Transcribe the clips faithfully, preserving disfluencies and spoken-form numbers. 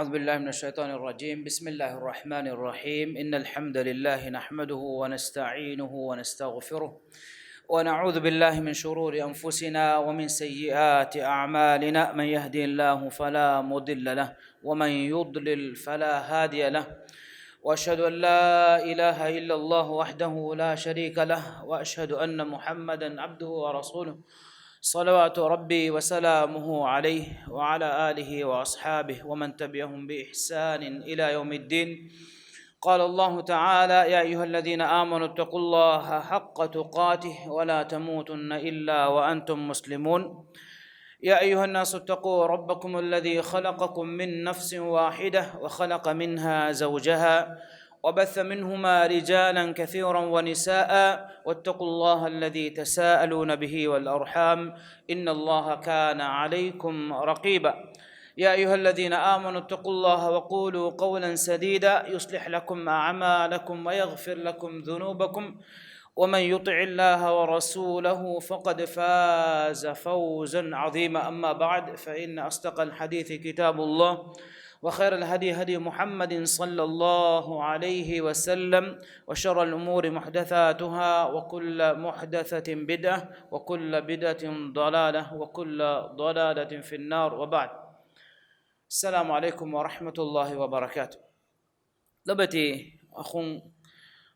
أعوذ بالله من الشيطان الرجيم. بسم الله الرحمن الرحيم. إن الحمد لله نحمده ونستعينه ونستغفره، ونعوذ بالله من شرور أنفسنا ومن سيئات أعمالنا. من يهده الله فلا مضل له، ومن يضلل فلا هادي له. وأشهد أن لا إله إلا الله وحده لا شريك له، وأشهد أن محمدا عبده ورسوله، صلوات ربي وسلامه عليه وعلى آله وأصحابه ومن تبعهم بإحسان إلى يوم الدين. قال الله تعالى: يا أيها الذين آمنوا اتقوا الله حق تقاته ولا تموتن إلا وأنتم مسلمون. يا أيها الناس اتقوا ربكم الذي خلقكم من نفس واحدة وخلق منها زوجها وبث منهما رجالا كثيرا ونساء واتقوا الله الذي تساءلون به والأرحام إن الله كان عليكم رقيبا. يا أيها الذين آمنوا اتقوا الله وقولوا قولا سديدا يصلح لكم أعمالكم ويغفر لكم ذنوبكم ومن يطع الله ورسوله فقد فاز فوزا عظيما. أما بعد، فإن أصدق الحديث كتاب الله، وخير الهدي هدي محمد صلى الله عليه وسلم، وشر الأمور محدثاتها، وكل محدثة بدعة، وكل بدعة ضلالة، وكل ضلالة في النار، وبعد. السلام عليكم ورحمة الله وبركاته. ލޮބުވެތި އަޚުން،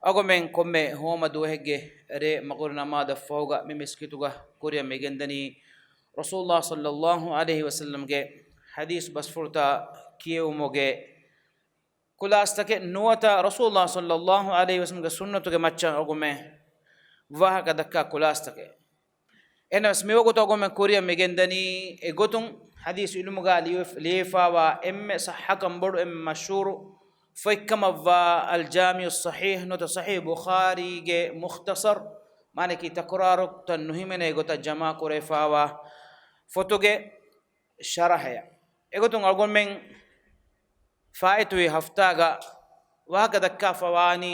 އަޅުގަނޑުމެން ކޮންމެ ހޯމަ ދުވަހެއްގެ ރޭ މަގުރިބު ނަމާދަށް ފަހުގަ މި މިސްކިތުގަ ކުރިއަށް މިގެންދަނީ ރަސޫލުﷲ ޞައްލަﷲ ޢަލައިހި ވަސައްލަމްގެ ޙަދީޘް ބަސްފުޅުތައް ކިޔެވުމުގެ ޚުލާޞަތަކެއް ނުވަތަ ރަސޫލުﷲ ޞައްލަﷲ ޢަލައިހި ވަސައްލަމްގެ ސުންނަތުގެ މައްޗަށް އަޅުގަނޑުމެން ވާހަކަ ދައްކާ ޚުލާޞަތަކެއް. އެހެނަސް މިވަގުތު އަޅުގަނޑުމެން ކުރިއަށް މިގެންދަނީ އެގޮތުން ޙަދީޘް ޢިލްމުގަ ލިޔެ-، ލިޔެފައިވާ އެންމެ ޞައްޙަކަން ބޮޑު އެންމެ މަޝްހޫރު ފޮތްކަމަށްވާ އަލްޖާމިޢުއްޞަޙީޙް ނުވަތަ ޞަޙީޙް ބުޚާރީގެ މުޚްތަޞަރު، މާނައަކީ ތަކުރާރުތައް ނުހިމެނޭ ގޮތަށް ޖަމާ ކުރެވިފައިވާ ފޮތުގެ ޝަރަޙަޔަށް. އެގޮތުން އަޅުގަނޑުމެން ފާއިތުވި ހަފްތާގަ ވާހަކަ ދައްކާފަވާނީ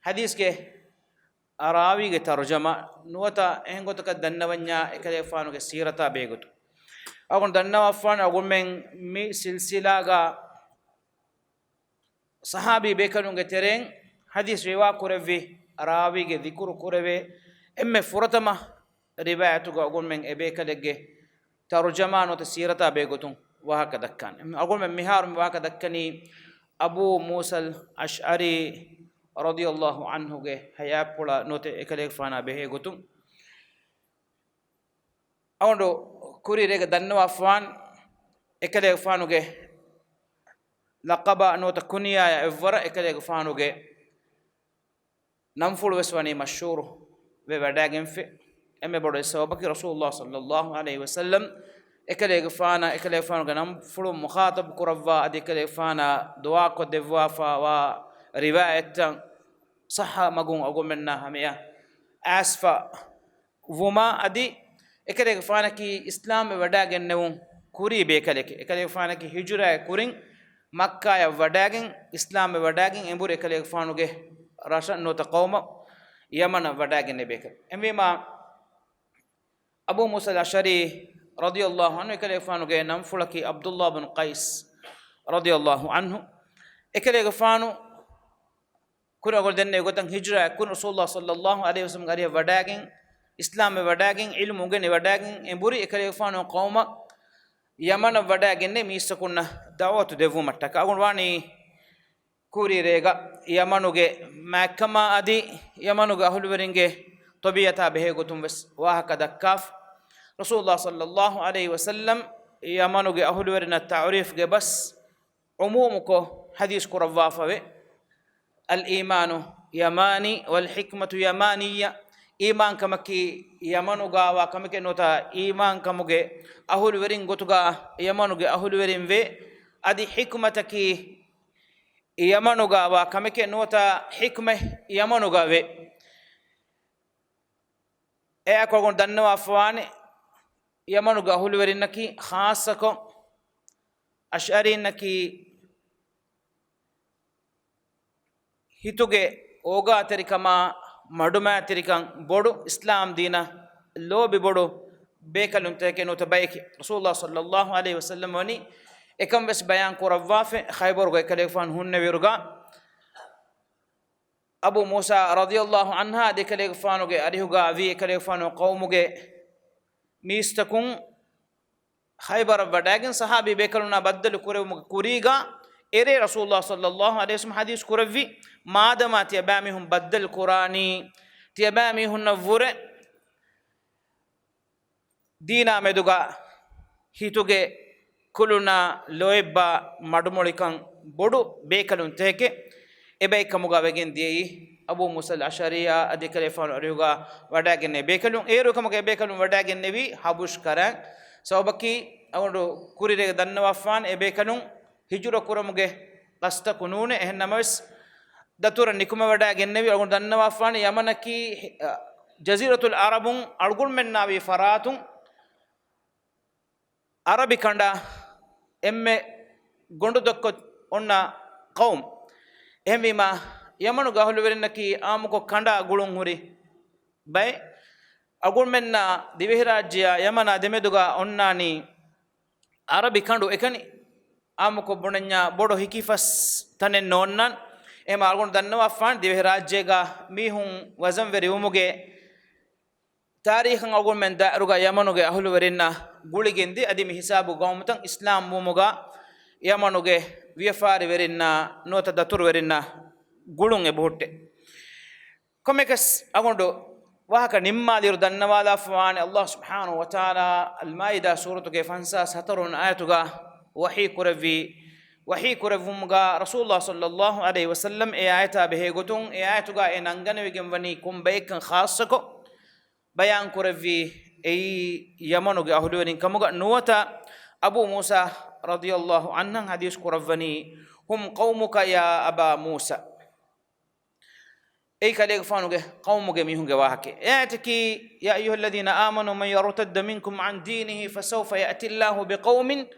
ޙަދީޘްގެ ރާވީގެ ތަރުޖަމާ ނުވަތަ އެހެން ގޮތަކަށް ދަންނަވަންޏާ އެކަލޭގެފާނުގެ ސީރަތާ ބެހޭގޮތުން. އަޅުގަނޑު ދަންނަވާފާނެ އަޅުގަނޑުމެން މި ސިލްސިލާގަ ޞަޙާބީ ބޭކަލުންގެ ތެރެއިން ޙަދީޘް ރިވާ ކުރެއްވި ރާވީގެ ޛިކުރު ކުރެވޭ އެންމެ ފުރަތަމަ ރިވާޔަތުގަ އަޅުގަނޑުމެން އެބޭކަލެއްގެ ތަރުޖަމާ ނުވަތަ ސީރަތާ ބެހޭގޮތުން ވާހަކަ ދައްކާނެ. އަޅުގަނޑުމެން މިހާރު މި ވާހަކަ ދައްކަނީ އަބޫ މޫސަލް އަޝްޢަރީ ރަޟިޔަﷲ ޢަންހުގެ ޙަޔާތްޕުޅަށް ނުވަތަ އެކަލޭގެފާނާ ބެހޭގޮތުން. އަޅުގަނޑު ކުރީ ރޭގަ ދަންނަވާފާން އެކަލޭގެފާނުގެ ލަޤަބާ ނުވަތަ ކުނިޔާޔާ އެއްވަރަށް އެކަލޭގެފާނުގެ ނަންފުޅު ވެސް ވަނީ މަޝްހޫރު ވެ ވަޑައިގެންފި. އެންމެ ބޮޑު އެއް ސަބަބަކީ ރަސޫލުﷲ ޞައްލަﷲ ޢަލައިހި ވަސައްލަމް އެކަލޭގެފާނަށް އެކަލޭގެފާނުގެ ނަންފުޅު މުޚާޠަބު ކުރައްވާ އަދި އެކަލޭގެފާނަށް ދުޢާކޮށްދެއްވާފައިވާ ރިވާޔަތްތައް ޞައްޙަ މަގުން އަޅުގަނޑުމެންނާ ހަމަޔަށް އައިސްފަ ވުމާ އަދި އެކަލޭގެފާނަކީ އިސްލާމްވެ ވަޑައިގެންނެވުން ކުރީ ބޭކަލެކޭ. އެކަލޭގެފާނަކީ ހިޖުރައެއް ކުރިން މައްކާޔަށް ވަޑައިގެން، އިސްލާމްވެ ވަޑައިގެން އެނބުރި އެކަލޭގެފާނުގެ ރަށަށް ނުވަތަ ޤައުމަށް ޔަމަނަށް ވަޑައިގެންނެވި ބޭކަލެއް. އެހެންވީމާ، އަބޫ މޫސަލް އަޝްޢަރީ ރަޟިޔަﷲ ޢަންހު އެކަލޭގެފާނުގެ ނަންފުޅަކީ ޢަބްދުﷲ ބިން ޤައިސް ރަޟިޔަﷲ ޢަންހު. އެކަލޭގެފާނު ކުރިން އަޅުގަނޑު ދެންނެވި ގޮތަށް ހިޖުރައެއް ކުރިން ރަސޫލުﷲ ޞައްލަﷲ ޢަލައިހި ވަސައްލަމްގެ އަރިހަށް ވަޑައިގެން، އިސްލާމްވެ ވަޑައިގެން، ޢިލްމު އުނގެނި ވަޑައިގެން، އެނބުރި އެކަލޭގެފާނު ޤައުމަށް ޔަމަނަށް ވަޑައިގެންނެވި މީސްތަކުންނަށް ދަޢުވަތު ދެއްވުމަށްޓަކާ. އަޅުގަނޑު ވާނީ ކުރީ ރޭގަ ޔަމަނުގެ މާތްކަމާ އަދި ޔަމަނުގެ އަހުލުވެރިންގެ ޠަބީޢަތާ ބެހޭގޮތުން ވެސް ވާހަކަ ދައްކާފަ. ރަސޫލުﷲ ޞައްލަﷲ ޢަލައިހި ވަސައްލަމް ޔަމަނުގެ އަހުލުވެރިންނަށް ތަޢުރީފްގެ ބަސް ޢުމޫމުކޮށް ޙަދީޘް ކުރައްވާފަވޭ. الإيمان يماني والحكمة يمانية. އީމާންކަމަކީ ޔަމަނުގަވާ ކަމެކޭ ނުވަތަ އީމާންކަމުގެ އަހުލުވެރިން ގޮތުގަ ޔަމަނުގެ އަހުލުވެރިން ވޭ. އަދި ޙިކުމަތަކީ ޔަމަނުގަވާ ކަމެކޭ ނުވަތަ ޙިކުމަތް ޔަމަނުގަ ވޭ. އެއާއެކު އަޅުގަނޑު ދަންނަވާފަވާނެ، ޔަމަނުގެ އަހުލުވެރިންނަކީ ޚާއްޞަކޮށް އަޝްޢަރީންނަކީ ހިތުގެ އޯގާތެރިކަމާ މަޑުމައިތިރިކަން ބޮޑު، އިސްލާމް ދީނަށް ލޯބި ބޮޑު ބޭކަލުންތަކެކޭ ނުވަތަ ބައެކޭ. ރަސޫލުﷲ ޞައްލަﷲ ޢަލައިހި ވަސައްލަމް ވަނީ އެކަން ވެސް ބަޔާން ކުރައްވާފަ، ޚައިބަރުގަ އެކަލޭގެފާނު ހުންނެވިއިރުގަ، އަބޫ މޫސާ ރަޟިޔަﷲ ޢަންހާ އަދި އެކަލޭގެފާނުގެ އަރިހުގަ ވީ، އެކަލޭގެފާނު ޤައުމުގެ މީސްތަކުން ޚައިބަރަށް ވަޑައިގެން ޞަޙާބީ ބޭކަލުންނާ ބައްދަލު ކުރެވުމުގެ ކުރީގަ، އެރޭ ރަސޫލުﷲ ޞައްލަﷲ ޢަލައިހި ވަސައްލަމަ ޙަދީޘް ކުރެއްވި، މާދަމާ ތިޔަބައިމީހުން ބައްދަލު ކުރާނީ، ތިޔަބައިމީހުންނަށްވުރެ ދީނާ މެދުގަ ހިތުގެ ކުލުނާ ލޯތްބާ މަޑުމޮޅިކަން ބޮޑު ބޭކަލުން ތަކެއް އެބައިކަމުގަ ވެގެން ދިޔައީ، އަބޫ މޫސަލް އަޝްޢަރީއާ އަދި އެކަލޭގެފާނު އަރިހުގަ ވަޑައިގެންނެވި ބޭކަލުން. އޭރު ކަމުގަ އެބޭކަލުން ވަޑައިގެންނެވީ ޙަބަޝް ކަރަން. ސަބަބަކީ އަޅުގަނޑު ކުރިއަރިގަ ދަންނަވާފާނެ އެބޭކަލުން ހިޖުރަ ކުރުމުގެ ޤަޞްދަކު ނޫނޭ. އެހެން ނަމަވެސް، ދަތުރަށް ނިކުމެވަޑައިގެންނެވި. އަޅުގަނޑު ދަންނަވާފާނެ ޔަމަނަކީ، އަ، ޖަޒީރަތުލް ޢަރަބުން އަޅުގަނޑުމެންނާ ވީ ފަރާތުން ޢަރަބި ކަނޑާ އެންމެ ގޮނޑުދޮއްކޮށް އޮންނަ ޤައުމު. އެހެންވީމާ، ޔަމަނުގެ އަހުލުވެރިންނަކީ ޢާއްމުކޮށް ކަނޑާ ގުޅުން ހުރި ބައެއް. އަޅުގަނޑުމެންނާ ދިވެހިރާއްޖެއާ ޔަމަނާ ދެމެދުގަ އޮންނާނީ ޢަރަބި ކަނޑު އެކަނި. ޢާއްމުކޮށް ބުނަންޏާ ބޮޑު ހިކިފަސް ތަނެއް ނޯންނާނެ. އެހެންވީމާ އަޅުގަނޑު ދަންނަވާފާނެ ދިވެހިރާއްޖޭގަ މީހުން ވަޒަންވެރިވުމުގެ ތާރީޚަށް އަޅުގަނޑުމެން ދާއިރުގަ ޔަމަނުގެ އަހުލުވެރިންނާ ގުޅިގެންދިޔަ. އަދި މި ހިސާބު ގައުމުތައް އިސްލާމް ވުމުގަ ޔަމަނުގެ ވިޔަފާރިވެރިންނާ ނުވަތަ ދަތުރުވެރިންނާ ގުޅުން އެބަހުއްޓޭ. ކޮންމެއަކަސް އަޅުގަނޑު ވާހަކަ ނިންމާލިއިރު ދަންނަވާލާފަވާނެ، ﷲ ސުބްޙާނަހޫ ވަތަޢާލާ އަލްމާއިދާ ސޫރަތުގެ ފަންސާސް ހަތަރު ވަނަ އާޔަތުގަ ވަޙީ ކުރެއްވި، ވަޙީ ކުރެއްވުމުގަ ރަސޫލުﷲ ޞައްލަﷲ ޢަލައިހި ވަސައްލަމް އެ އާޔަތާ ބެހޭ ގޮތުން އެ އާޔަތުގަ އެ ނަންގަނެވިގެން ވަނީ ކޮން ބައެއްކަން ޚާއްޞަކޮށް ބަޔާން ކުރެއްވީ، އެއީ ޔަމަނުގެ އަހުލުވެރިން ކަމުގަ ނުވަތަ އަބޫ މޫސާ ރަޟިޔަﷲ ޢަންހަށް ޙަދީޘް ކުރައްވަނީ، "هم قومك يا أبا موسى." އެއީ ކަލޭގެފާނުގެ ޤައުމުގެ މީހުންގެ ވާހަކައެއް. އެ އާޔަތަކީ، "يا أيها الذين آمنوا من يرتد منكم عن دينه فسوف يأتي الله بقوم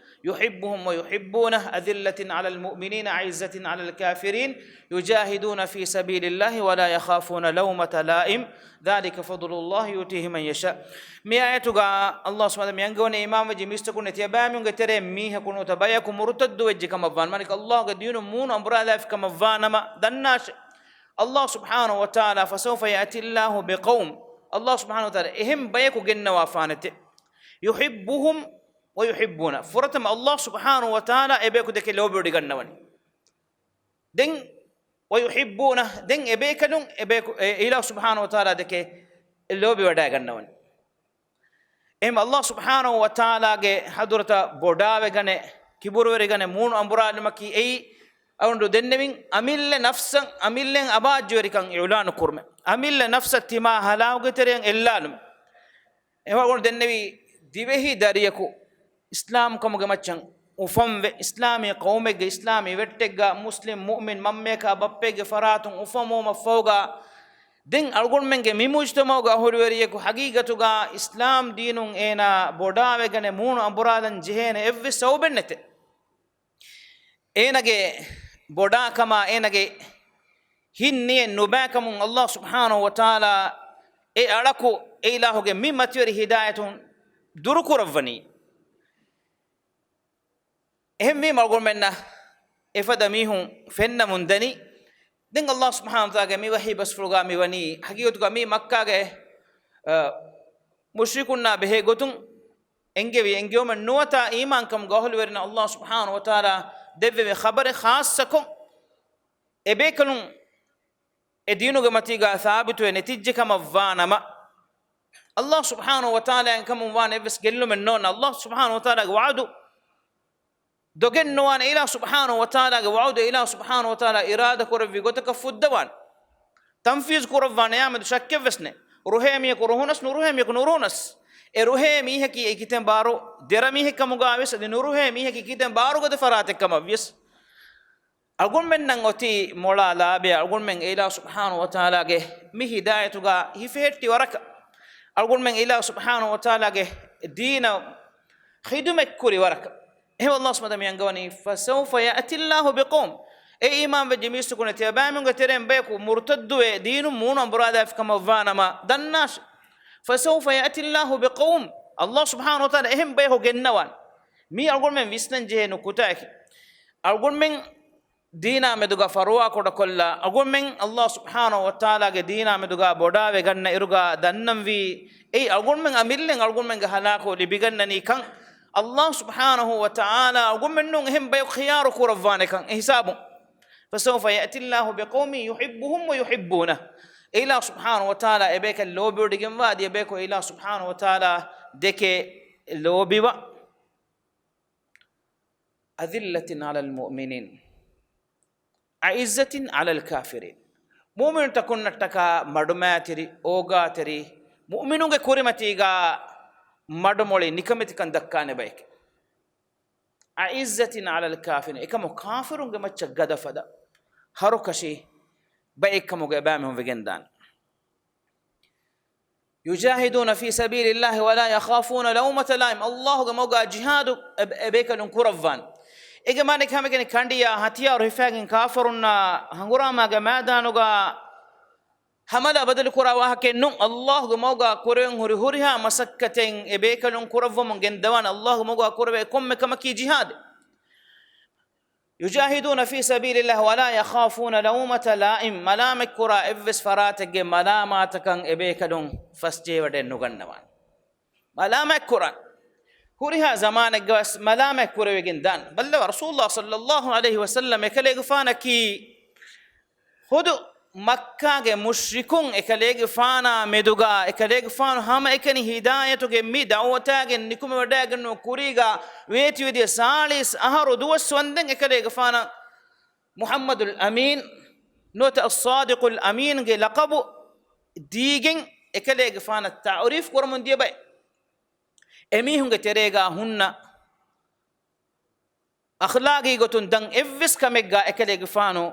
يحبهم ويحبونه أذلة على المؤمنين أعزة على الكافرين يجاهدون في سبيل الله ولا يخافون لومة لائم ذلك فضل الله يؤتيه من يشاء." މި އާޔަތުގަ ﷲ ސުބްޙާނަހޫ ވަތަޢާލާ މި އަންގަވަނީ އީމާންވެއްޖެ މީސްތަކުންނަށް ތިޔަބައިމީހުންގެ ތެރެއިން މީހަކު ނުވަތަ ބަޔަކު މުރުތައްދުވެއްޖެ ކަމަށްވާނަމަ، މާނައަކީ ﷲ ގެ ދީނުން މޫނު އަނބުރާލާފި ކަމަށްވާނަމަ ދަންނާށޭ. ﷲ ސުބްޙާނަހޫ ވަތަޢާލާ، "فسوف يأتي الله بقوم." ﷲ ސުބްޙާނަހޫ ވަތަޢާލާ އެހެން ބަޔަކު ގެންނަވާފާނެތެ. "يحبهم ويحبونه." ފުރަތަމަ ﷲ ސުބްޙާނަހޫ ވަތަޢާލާ އެ ބަޔަކު ދެކެ ލޯބިވެޑިގަންނަވަނީ. ދެން، "ويحبونه." ދެން އެބޭކަލުން އެބޭކު-، އެ އިލާހު ސުބްޙާނަހޫ ވަތަޢާލާ ދެކެ ލޯބިވަޑައިގަންނަވަނީ. އެހެން ﷲ ސުބްޙާނަހޫ ވަތަޢާލާގެ ޙަޟްރަތަށް ބޮޑާވެގަނެ، ކިބުރުވެރިގަނެ މޫނު އަނބުރާލުމަކީ އެއީ، އަޅުގަނޑު ދެންނެވިން، އަމިއްލަ ނަފްސަށް، އަމިއްލައިން އަބާއްޖަވެރިކަން އިޢުލާނު ކުރުމެއް. އަމިއްލަ ނަފްސަށް ތިމާ ހަލާކުގެ ތެރެއަށް އެއްލާލުމެއް. އެހެންވީމާ އަޅުގަނޑު ދެންނެވި ދިވެހި ދަރިޔަކު އިސްލާމްކަމުގެ މައްޗަށް އުފަންވެ، އިސްލާމީ ޤައުމެއްގެ، އިސްލާމީ ވެއްޓެއްގަ، މުސްލިމް މުއުމިން މަންމަޔަކާ ބައްޕައެއްގެ ފަރާތުން އުފަންވުމަށްފަހުގަ، ދެން އަޅުގަނޑުމެންގެ މި މުޖްތަމަޢުގެ އަހުލުވެރިޔަކު ޙަޤީޤަތުގަ އިސްލާމް ދީނުން އޭނާ ބޮޑާވެގަނެ މޫނު އަނބުރާލަން ޖެހޭނެ އެއްވެސް ސަބަބެއް ނެތޭ. އޭނާގެ ބޮޑާކަމާ، އޭނާގެ ހިތް ނިޔަތް ނުބައިކަމުން ﷲ ސުބްޙާނަހޫ ވަތަޢާލާ އެ އަޅަކު އެ އިލާހުގެ މި މަތިވެރި ހިދާޔަތުން ދުރުކުރައްވަނީ. އެހެންވީމަ އަޅުގަނޑުމެންނަށް އެފަދަ މީހުން ފެންނަމުން ދަނީ. ދެން ﷲ ސުބްޙާނަހޫ ވަތަޢާލާގެ މި ވަޙީ ބަސްފުޅުގަ މި ވަނީ ޙަޤީޤަތުގަ މީ މައްކާގެ، އަ، މުޝްރިކުންނާ ބެހޭ ގޮތުން އެންގެވި އެންގެވުމެއް ނުވަތަ އީމާންކަމުގެ އަހުލުވެރިންނަށް ﷲ ސުބްޙާނަހޫ ވަތަޢާލާ ދެއްވެވި ޚަބަރެއް ޚާއްޞަކޮށް އެބޭކަލުން އެ ދީނުގެ މަތީގަ ސާބިތުވެ ނެތިއްޖެ ކަމަށްވާނަމަ، ﷲ ސުބްޙާނަހޫ ވަތަޢާލާ އެކަމުން ވާނެ އެއްވެސް ގެއްލުމެއް ނޯންނާ. ﷲ ސުބްޙާނަހޫ ވަތަޢާލާގެ ވަޢުދު ދޮގެއް ނުވާނެ. އިލާހު ސުބްޙާނަހޫ ވަތަޢާލާގެ ވަޢުދު، އިލާހު ސުބްޙާނަހޫ ވަތަޢާލާ އިރާދަ ކުރެއްވި ގޮތަކަށް ފުއްދަވާނެ. ތަންފީޒު ކުރައްވާނެ، އާ މެދު ޝައްކެއްވެސް ނެތް. ރުހޭ މީހަކު ރުހުނަސް، ނުރުހޭ މީހަކު ނުރުހުނަސް. އެ ރުހޭ މީހަކީ އެކިތެން ބާރު ދެރަ މީހެއް ކަމުގަ ވެސް، އަދި ނުރުހޭ މީހަކީ ކިތެން ބާރު ގަދަ ފަރާތެއް ކަމަށް ވިޔަސް. އަޅުގަނޑުމެންނަށް އޮތީ މޮޅާ ލާބެއް، އަޅުގަނޑުމެން އިލާހު ސުބްޙާނަހޫ ވަތަޢާލާގެ މި ހިދާޔަތުގަ ހިފެހެއްޓި ވަރަކަށް، އަޅުގަނޑުމެން އިލާހު ސުބްޙާނަހޫ ވަތަޢާލާގެ ދީނަށް ޚިދުމަތްކުރި ވަރަކަށް. އެހެން ﷲ ސުބްޙާނަހޫ ވަތަޢާލާ މި އަންގަވަނީ، "فسوف يأتي الله بقوم." އޭ އީމާންވެއްޖެ މީސްތަކުންނޭ، ތިޔަބައިމީހުންގެ ތެރެއިން ބަޔަކު މުރުތައްދުވެ ދީނުން މޫނު އަނބުރާލާފި ކަމަށްވާނަމަ ދަންނާށޭ. "فسوف يأتي الله بقوم." ﷲ ސުބްޙާނަހޫ ވަތަޢާލާ އެހެން ބަޔަކު ގެންނަވާނެ. މީ އަޅުގަނޑުމެން ވިސްނަން ޖެހޭ ނުކުތާއެކޭ. އަޅުގަނޑުމެން ދީނާ މެދުގަ ފަރުވާ ކުޑަކޮށްލާ، އަޅުގަނޑުމެން އައްލާހު ސުބްޙާނަހު ވަތަޢާލާގެ ދީނާ މެދުގަ ބޮޑާވެ ގަންނަ އިރުގަ ދަންނަންވީ، އެއީ އަޅުގަނޑުމެން އަމިއްލައިން އަޅުގަނޑުމެންގެ ހަލާކު ލިބިގަންނަނީ ކަން. އައްލާހު ސުބްޙާނަހު ވަތަޢާލާ އަޅުގަނޑުމެންނުން އެހެން ބަޔަކު ޚިޔާރު ކުރައްވާނެކަން އެ ހިސާބުން. فسوف يأتي الله بقوم يحبهم ويحبونه. އެއިލާހު ސުބްޙާނަހު ވަތަޢާލާ އެބޭކަލް ލޯބިވޮޑިގެންވާ، އަދި އެބޭކަލް އެއިލާހު ސުބްޙާނަހު ވަތަޢާލާ ދެކެ ލޯބިވާ. أذلة على المؤمنين أعزة على الكافرين. މުއުމިނުތަކުންނަށްޓަކާ މަޑުމައިތިރި، އޯގާތެރި، މުއުމިނުންގެ ކުރިމަތީގަ މަޑުމޮޅި ނިކަމެތިކަން ދައްކާނެ ބައެކޭ. أعزة على الكافرين، އެކަމު ކާފިރުންގެ މައްޗަށް ގަދަފަދަ ހަރުކަށި ބައެއްކަމުގަ އެބައިމީހުން ވެގެންދާނެ. يجاهدون في سبيل الله ولا يخافون لومة لائم. އައްލާހުގެ މަގުގަ ޖިހާދު އެ، އެބޭކަލުން ކުރައްވާނެ. އޭގެ މާނައަކީ ހަމައެކަނި ކަނޑިޔާ ހަތިޔާރު ހިފައިގެން ކާފަރުންނާ ހަނގުރާމާގެ މައިދާނުގަ ހަމަލާ ބަދަލުކުރާ ވާހަކައެއް ނޫން. އައްލާހުގެ މަގުގަ ކުރެވެން ހުރި ހުރިހާ މަސައްކަތެއް އެބޭކަލުން ކުރައްވަމުން ގެންދަވާނެ. އައްލާހުގެ މަގުގަ ކުރެވޭ ކޮންމެ ކަމަކީ ޖިހާދެއް. يجاهدون في سبيل الله ولا يخافون لومة لائم. މަލާމަތްކުރާ އެއްވެސް ފަރާތެއްގެ މަލާމާތަކަށް އެބޭކަލުން ފަސްޖެހިވަޑައެއް ނުގަންނަވާނެ. މަލާމާތްކުރާނެ. ހުރިހާ ޒަމާނެއްގަވެސް މަލާމާތް ކުރެވިގެން ދާނެ. ބައްލަވާ، ރަސޫލުﷲ ޞައްލަﷲު ޢަލައިހި ވަސައްލަމް އެކަލޭގެފާނަކީ ޚުދު މައްކާގެ މުޝްރިކުން އެކަލޭގެފާނާ މެދުގަ، އެކަލޭގެފާނު ހަމައެކަނި ހިދާޔަތުގެ މި ދަޢުވަތާގެން ނިކުމެވަޑައިގެންނެވި ކުރީގަ ވޭތިވެދިޔަ ސާޅީސް އަހަރު ދުވަސް ވަންދެން އެކަލޭގެފާނަށް މުޙައްމަދުލް އަމީން ނުވަތަ އައްޞާދިޤުލް އަމީންގެ ލަޤަބު ދީގެން އެކަލޭގެފާނަށް ތަޢުރީފް ކުރަމުން ދިޔަ ބައެއް. އެމީހުންގެ ތެރޭގަ ހުންނަ އަޚްލާގީ ގޮތުން ދަށް އެއްވެސް ކަމެއްގަ އެކަލޭގެފާނު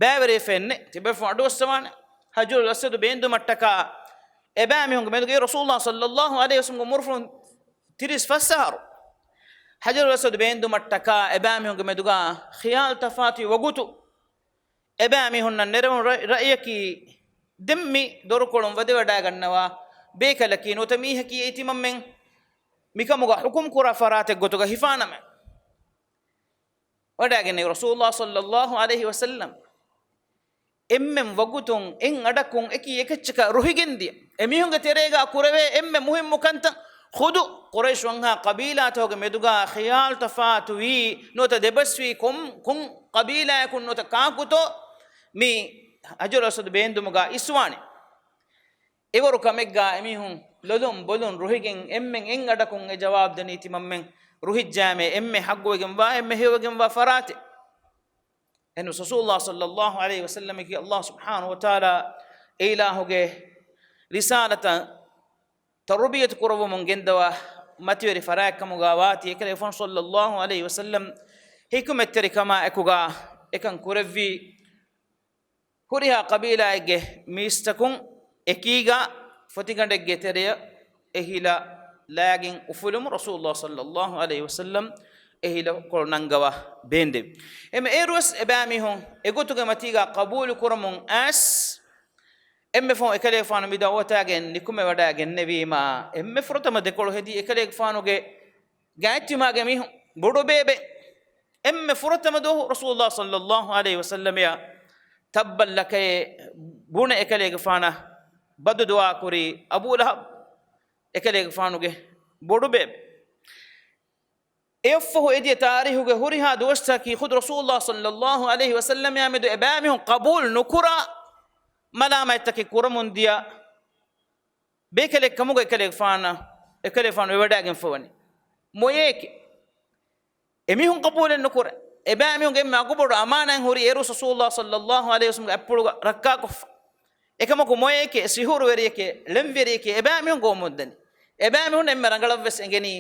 ބައިވެރިވެފައެއް ނެތް. ތިބޭފުޅުން އަޑުއައްސަވާނެ. ޙަޖަރުލް އަސްވަދު ބޭންދުމަށްޓަކާ އެބައިމީހުންގެ މެދުގައި ރަސޫލުﷲ ޞައްލަﷲު ޢަލައިހި ވަސައްލަމްގެ އުމުރުފުޅުން ތިރީސް ފަސް އަހަރު. ޙަޖަރުލް އަސްވަދު ބޭންދުމަށްޓަކާ އެބައިމީހުންގެ މެދުގަ ޚިޔާލު ތަފާތުވި ވަގުތު އެބައިމީހުންނަށް ނެރެވުނު ރަ-، ރައްޔަކީ، ދެން މި ދޮރުކޮޅުން ވަދެވަޑައިގަންނަވާ ބޭކަލަކީ ނުވަތަ މީހަކީ އެއީ ތިމަންމެން މިކަމުގަ ޙުކުމް ކުރާ ފަރާތެއް ގޮތުގަ ހިފާނަމަ. ވަޑައިގެންނެވި ރަސޫލުﷲ ޞައްލަﷲު ޢަލައިހި ވަސައްލަމް އެންމެން ވަގުތުން އެއް އަޑަކުން އެކީ އެކައްޗަކަށް ރުހިގެންދިޔަ. އެމީހުންގެ ތެރޭގަ ކުރެވޭ އެންމެ މުހިއްމު ކަންތައް ޚުދު ޤުރައިޝް ވަންހާ ޤަބީލާތަކުގެ މެދުގަ ޚިޔާލު ތަފާތުވީ ނުވަތަ ދެބަސްވީ ކޮން، ކޮން ޤަބީލާއަކުން ނުވަތަ ކާކުތޯ މި ޙަޖަރުލް އަސްވަދު ބޭންދުމުގަ އިސްވާނެ. އެވަރު ކަމެއްގަ އެމީހުން ލޮލުން ބޮލުން ރުހިގެން އެންމެން އެއް އަޑަކުން އެ ޖަވާބު ދެނީ ތިމަންމެން ރުހިއްޖާމޭ އެންމެ ޙައްޤުވެގެންވާ އެންމެ ހެޔޮވެގެންވާ ފަރާތެއް. އެހެން ރަސޫލުﷲ ޞައްލަﷲު ޢަލައިހި ވަސައްލަމަކީ ﷲ ސުބްޙާނަހު ވަތަޢާލާ އެއިލާހުގެ ރިސާލަތަށް ތަރުބިޔަތު ކުރައްވަމުން ގެންދަވާ މަތިވެރި ފަރާތްކަމުގަ ވާތީ އެކަލޭގެފާނު ޞައްލަﷲު ޢަލައިހި ވަސައްލަމް ޙިކުމަތްތެރިކަމާ އެކުގަ އެކަން ކުރެއްވީ. ހުރިހާ ޤަބީލާއެއްގެ މީސްތަކުން އެކީގަ ފޮތިގަނޑެއްގެ ތެރެޔަށް އެހިލަ ލާގެން އުފުލުމުން ރަސޫލުﷲ ޞައްލަﷲު ޢަލައިހި ވަސައްލަމް އެ ހިލަކޮޅު ނަންގަވާ ބޭންދެވި. އެމެ އޭރުވެސް އެބައިމީހުން އެގޮތުގެ މަތީގަ ޤަބޫލު ކުރަމުން އައިސް، އެންމެ ފަހުން އެކަލޭގެފާނު މި ދަޢުވަތާގެން ނިކުމެވަޑައިގެންނެވީމާ، އެންމެ ފުރަތަމަ ދެކޮޅު ހެދީ އެކަލޭގެފާނުގެ ގާތްތިމާގެ މީހުން ބޮޑުބޭބެ. އެންމެ ފުރަތަމަ ދުވަހު ރަސޫލުﷲ ޞައްލަﷲު ޢަލައިހި ވަސައްލަމައަށް ތައްބައްލަކައޭ ބުނެ އެކަލޭގެފާނަށް ބަދުދުޢާ ކުރީ އަބޫ ލަހަބް، އެކަލޭގެފާނުގެ ބޮޑުބޭބެ. އެއަށްފަހު އެދިޔަ ތާރީހުގެ ހުރިހާ ދުވަސްތަކީ ޚުދު ރަސޫލުﷲ ޞައްލަﷲު ޢަލައިހި ވަސައްލަމާ މެދު އެބައިމީހުން ޤަބޫލު ނުކުރާ މަލާމާތްތަކެއް ކުރަމުން ދިޔަ ބޭކަލެއް ކަމުގަ އެކަލޭގެފާނަށް، އެކަލޭގެފާނު ވެވަޑައިގެންފަވަނީ. މޮޔައެކޭ. އެމީހުން ޤަބޫލެއް ނުކުރޭ. އެބައިމީހުންގެ އެންމެ އަގުބޮޑު އަމާނާތް ހުރީ އޭރު ރަސޫލުﷲ ޞައްލަﷲު ޢަލައިހި ވަސައްލަމްގެ އަތްޕުޅުގަ ރައްކާކޮށްފަ. އެކަމަކު މޮޔައެކޭ، ސިހުރުވެރިއެކޭ، ޅެންވެރިއެކޭ، އެބައިމީހުން ގޮވަމުންދަނީ. އެބައިމީހުން އެންމެ ރަނގަޅަށްވެސް އެނގެނީ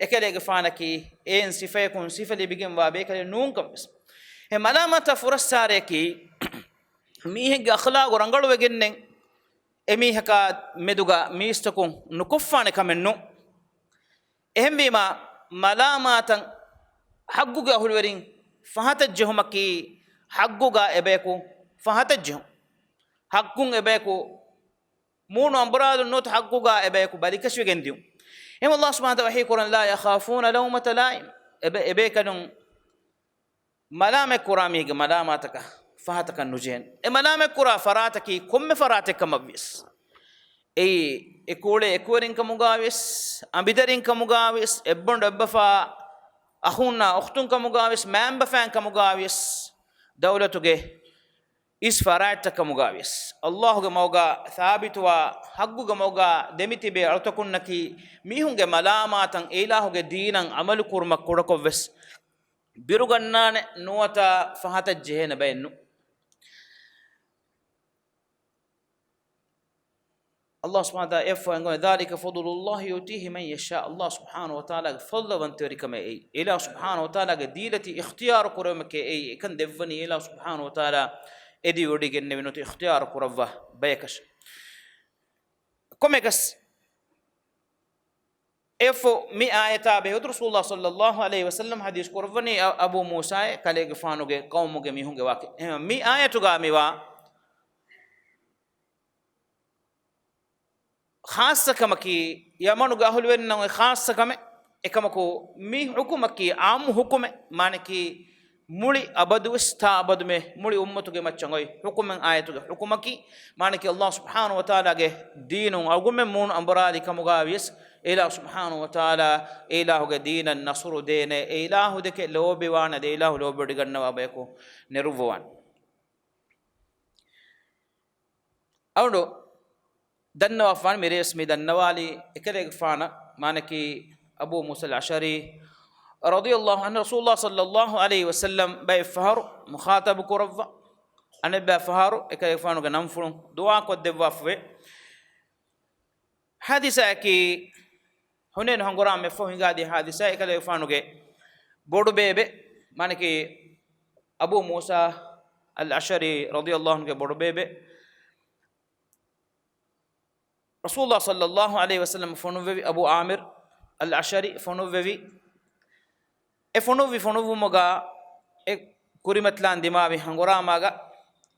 އެކަލޭގެފާނަކީ އެހެން ސިފަޔަކުން ސިފަ ލިބިގެންވާ ބޭކަލެއް ނޫންކަން ވެސް. އެ މަލާމާތާ ފުރައްސާރަޔަކީ މީހެއްގެ އަޚްލާގު ރަނގަޅުވެގެންނެއް އެމީހަކާ މެދުގަ މީސްތަކުން ނުކޮށްފާނެ ކަމެއް ނޫން. އެހެންވީމާ، މަލާމާތަށް ޙައްޤުގެ އަހުލުވެރިން ފަހަތަށް ޖެހުމަކީ، ޙައްޤުގަ އެބަޔަކު ފަހަތަށް ޖެހުން. ޙައްޤުން އެބަޔަކު މޫނު އަނބުރާލުން ނުވަތަ ޙައްޤުގަ އެބަޔަކު ބަލިކަށިވެގެން ދިޔުން. އެހެން ﷲ ސުބްޙާނަހޫ ވަތަޢާލާ ވަޙީ ކުރަން، ލާ ޔަޚާފޫނަ ލައުމަތަ ލާއިމް. އެބޭ، އެބޭކަލުން މަލާމަތް ކުރާ މީހެއްގެ މަލާމާތަކަށް ފަހަތަކަށް ނުޖެހެން. އެ މަލާމަތް ކުރާ ފަރާތަކީ ކޮންމެ ފަރާތެއް ކަމަށްވިޔަސް، އެއީ އެ ކޫޅޭ އެކުވެރިން ކަމުގާވިޔަސް، އަނބިދަރިން ކަމުގާވިޔަސް، އެއްބަނޑު އެއްބަފާ، އަޚުންނާ އުޚްތުން ކަމުގާވިޔަސް، މައިންބަފައިން ކަމުގާވިޔަސް، ދައުލަތުގެ އިސް ފަރާތްތައް ކަމުގާވިޔަސް، ﷲ ގެ މަގުގާ ސާބިތުވާ، ޙައްޤުގެ މަގުގާ ދެމިތިބޭ އަޅުތަކުންނަކީ، މީހުންގެ މަލާމާތަށް އެ އިލާހުގެ ދީނަށް ޢަމަލު ކުރުމަށް ކުޑަކޮށްވެސް ބިރުގަންނާނެ، ނުވަތަ ފަހަތަށް ޖެހޭނެ ބައެއް ނޫން. ﷲ ސުބްޙާނަހޫ ވަތަޢާލާ އެއަށްފަހު އެނގުނު، ذَٰلِكَ فَضْلُ اللَّهِ يُؤْتِيهِ مَن يَشَاءُ. ﷲ ސުބްޙާނަހޫ ވަތަޢާލާގެ ފަޟްލުވަންތަވެރިކަމެއް އެއީ. އެ އިލާހު ސުބްޙާނަހޫ ވަތަޢާލާގެ ދީލަތި އިޚްތިޔާރު ކުރެވުމެކޭ އެއީ. އެކަން ދެއްވަނީ އެ އިލާހު ސުބްޙާނަހޫ ވަތަޢާލާ އެދިވޮޑިގެންނެވި ނުވަތަ އިޚްތިޔާރު ކުރައްވާ ބަޔަކަށް. ކޮންމެއަކަސް، އެއަށްފަހު މި އާޔަތާ ބެހޭ ގޮތުން ރަސޫލުﷲ ޞައްލައްލާހު ޢަލައިހި ވަސައްލަމް ޙަދީޘް ކުރައްވަނީ އަ-، އަބޫ މޫސާއޭ ކަލޭގެފާނުގެ ޤައުމުގެ މީހުންގެ ވާހަކަ. އެހެން މި އާޔަތުގާ މިވާ ޚާއްޞަކަމަކީ، ޔަމަނުގެ އަހުލުވެރިންނަށް އޮތް ޚާއްޞަކަމެއް. އެކަމަކު، މި ޙުކުމަކީ ޢާއްމު ޙުކުމެއް، މާނައަކީ، މުޅި އަބަދުވެސް ތާ އަބަދުމެ މުޅި އުއްމަތުގެ މައްޗަށް އޮތް ޙުކުމެއް. އާޔަތުގެ ޙުކުމަކީ، މާނައަކީ، ﷲ ސުބްޙާނަހޫ ވަތަޢާލާގެ ދީނުން އަޅުގަނޑުމެން މޫނު އަނބުރާލި ކަމުގާވިޔަސް، އެ އިލާހު ސުބްޙާނަހޫ ވަތަޢާލާ އެ އިލާހުގެ ދީނަށް ނަޞްރު ދޭނެ، އެ އިލާހު ދެކެ ލޯބިވާނެ، އެ އިލާހު ލޯބިވެޑިގަންނަވާ ބަޔަކު ނެރުއްވަވާނެ. އަޅުގަނޑު ދަންނަވާފާނެ މިރޭސް މި ދަންނަވާލީ އެކަލޭގެފާނަށް، މާނައަކީ އަބޫ މޫސަލް އަޝްޢަރީ ރަޟިޔަﷲ ޢަންހު ރަސޫލުﷲ ޞައްލައްލާހު ޢަލައިހި ވަސައްލަމް ބައެއް ފަހަރު މުޚާޠަބު ކުރައްވާ، އަނެއްބައި ފަހަރު އެކަލޭގެފާނުގެ ނަންފުޅުން ދުޢާ ކޮށްދެއްވާފަވޭ. ޙާދިސާއަކީ ޙުނައިނު ހަނގުރާމައަށްފަހު ހިނގާދިޔަ ޙާދިސާ، އެކަލޭގެފާނުގެ ބޮޑުބޭބެ، މާނައަކީ އަބޫ މޫސާ އަލް އަޝްޢަރީ ރަޟިޔަﷲ ޢަންހުގެ ބޮޑުބޭބެ، ރަސޫލުﷲ ޞައްލައްލާހު ޢަލައިހި ވަސައްލަމަ ފޮނުއްވެވި، އަބޫ ޢާމިރު އަލް އަޝްޢަރީ ފޮނުއްވެވި. އެ ފޮނުއްވި ފޮނުއްވުމުގަ އެ ކުރިމަތިލާން ދިމާވި ހަނގުރާމާގަ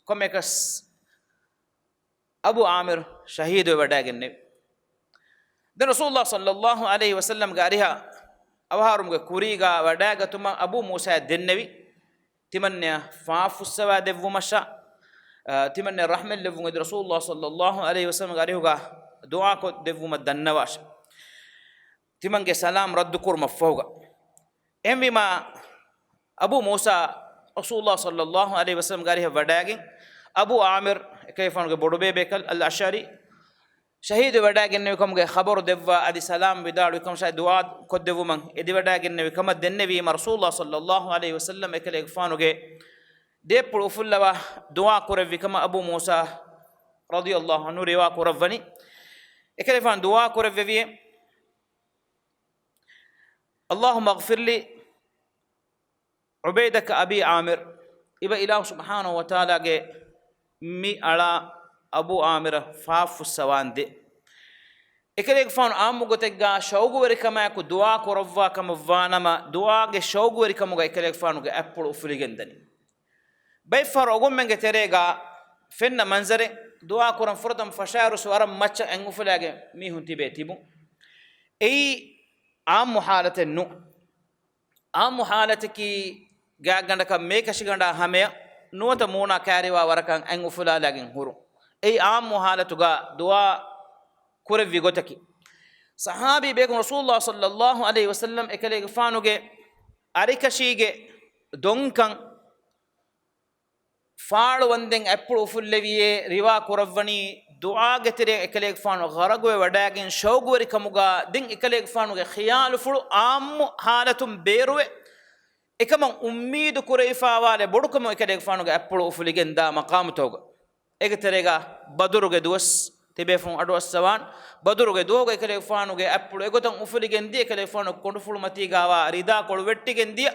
ކޮންމެއަކަސް އަބޫ ޢާމިރު ޝަހީދުވެވަޑައިގެންނެވި. ދެން ރަސޫލުﷲ ޞައްލައްލާހު ޢަލައިހި ވަސައްލަމްގެ އަރިހަށް އަވަހާރަމުގެ ކުރީގަ ވަޑައިގަތުމަށް އަބޫ މޫސާއަށް ދެންނެވި. ތިމަންނަޔަށް ފާފުއްސަވާ ދެއްވުމަށާ، އަ، ތިމަންނަޔަށް ރަޙްމަތްލެއްވުން އެދި ރަސޫލުﷲ ޞައްލައްލާހު ޢަލައިހި ވަސައްލަމްގެ އަރިހުގަ ދުޢާކޮށް ދެއްވުމަށް ދަންނަވާށެ. ތިމަންގެ ސަލާމް ރައްދުކުރުމަށްފަހުގަ. އެހެންވީމާ، އަބޫ މޫސާ ރަސޫލުﷲ ޞައްލައްލާހު ޢަލައިހި ވަސައްލަމްގެ އަރިހަށް ވަޑައިގެން، އަބޫ ޢާމިރު އެކަލޭގެފާނުގެ ބޮޑުބޭބެއަކަށް އަލް އަޝްޢަރީ ޝަހީދު ވެވަޑައިގެންނެވި ކަމުގެ ޚަބަރު ދެއްވާ އަދި ސަލާމް ވިދާޅުވި ކަމަށާ ދުޢާ ކޮށްދެއްވުމަށް އެދިވަޑައިގެންނެވި ކަމަށް ދެންނެވީމަ، ރަސޫލުﷲ ޞައްލައްލާހު ޢަލައިހި ވަސައްލަމް އެކަލޭގެފާނުގެ ދޭފުޅު އުފުއްލަވާ ދުޢާ ކުރެއްވި ކަމަށް އަބޫ މޫސާ ރަޟިޔަﷲ ޢަންހު ރިވާ ކުރައްވަނީ. އެކަލޭގެފާނު ދުޢާ ކުރެއްވެވިއޭ، اللهم اغفر لعبيدك أبي عامر. އިބަ އިލާހު ސުބްޙާނަހޫ ވަތަޢާލާގެ މި އަޅާ އަބޫ ޢާމިރަށް ފާފުއްސަވާންދޭ. އެކަލޭގެފާނު ޢާއްމު ގޮތެއްގާ ޝައުގުވެރިކަމާއެކު ދުޢާ ކުރައްވާ ކަމަށްވާނަމަ، ދުޢާގެ ޝައުގުވެރިކަމުގަ އެކަލޭގެފާނުގެ އަތްޕުޅު އުފުލިގެންދަނީ. ބައެއްފަހަރު އަޅުގަނޑުމެންގެ ތެރޭގަ ފެންނަ މަންޒަރެއް، ދުޢާ ކުރަން ފުރަތަމަ ފަށާއިރު ވަރަށް މައްޗަށް އަތް އުފުލާގެން މީހުން ތިބޭ ތިބުން. އެއީ ޢާއްމު ޙާލަތެއް ނޫން. ޢާއްމު ޙާލަތަކީ ގާތްގަނޑަކަށް މޭކަށިގަނޑާ ހަމަޔަށް ނުވަތަ މޫނާ ކާރިވާ ވަރަކަށް އަތް އުފުލާލާގެން ހުރުން. އެއީ ޢާއްމު ޙާލަތުގަ ދުޢާ ކުރެއްވި ގޮތަކީ. ޞަޙާބީ ބޭކަލުން ރަސޫލުﷲ ޞައްލައްލާހު ޢަލައިހި ވަސައްލަމް އެކަލޭގެފާނުގެ އަރިކަށީގެ ދޮންކަން ފާޅުވަންދެން އަތްޕުޅު އުފުއްލެވިއޭ ރިވާ ކުރައްވަނީ، ދުޢާގެ ތެރެއަށް އެކަލޭގެފާނު ޣަރަގުވެ ވަޑައިގެން ޝައުގުވެރިކަމުގަ ދެން އެކަލޭގެފާނުގެ ޚިޔާލުފުޅު ޢާއްމު ޙާލަތުން ބޭރުވެ، އެކަމަށް އުއްމީދު ކުރެވިފާވާލެ ބޮޑުކަމުން އެކަލޭގެފާނުގެ އަތްޕުޅު އުފުލިގެންދާ މަޤާމުތަކުގަ. އޭގެ ތެރޭގަ ބަދުރުގެ ދުވަސް ތިބޭފުން އަޑުއައްސަވާން. ބަދުރުގެ ދުވަހުގަ އެކަލޭގެފާނުގެ އަތްޕުޅު އެގޮތަށް އުފުލިގެން ދިޔަ، އެކަލޭގެފާނުގެ ކޮނޑުފުޅު މަތީގަވާ ރިދާކޮޅު ވެއްޓިގެން ދިޔަ.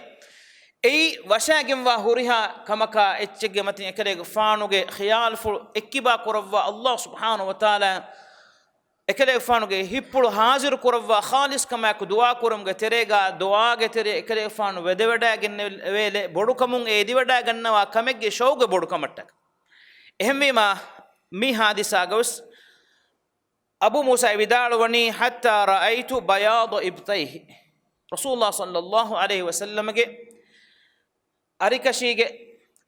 އެއީ ވަށާގެންވާ ހުރިހާ ކަމަކާ އެއްޗެއްގެ މަތިން އެކަލޭގެފާނުގެ ޚިޔާލުފުޅު އެއްކިބާ ކުރައްވާ ﷲ ސުބްޙާނަހޫ ވަތަޢާލާ އެކަލޭގެފާނުގެ ހިތްޕުޅު ޙާޟިރު ކުރައްވާ ޚާލިޞް ކަމާއެކު ދުޢާ ކުރުމުގެ ތެރޭގަ، ދުޢާގެ ތެރެއަށް އެކަލޭގެފާނު ވެދެވަޑައިގެންނެވޭލެ ބޮޑުކަމުން އެ އެދިވަޑައިގަންނަވާ ކަމެއްގެ ޝައުގު ބޮޑުކަމަށްޓަކައި. އެހެންވީމާ، މި ޙާދިސާގަވެސް އަބޫ މޫސާ ވިދާޅުވަނީ، حتى رأيت بياض إبطيه، ރަސޫލުﷲ ޞައްލަﷲ ޢަލައިހި ވަސައްލަމަގެ އަރިކަށީގެ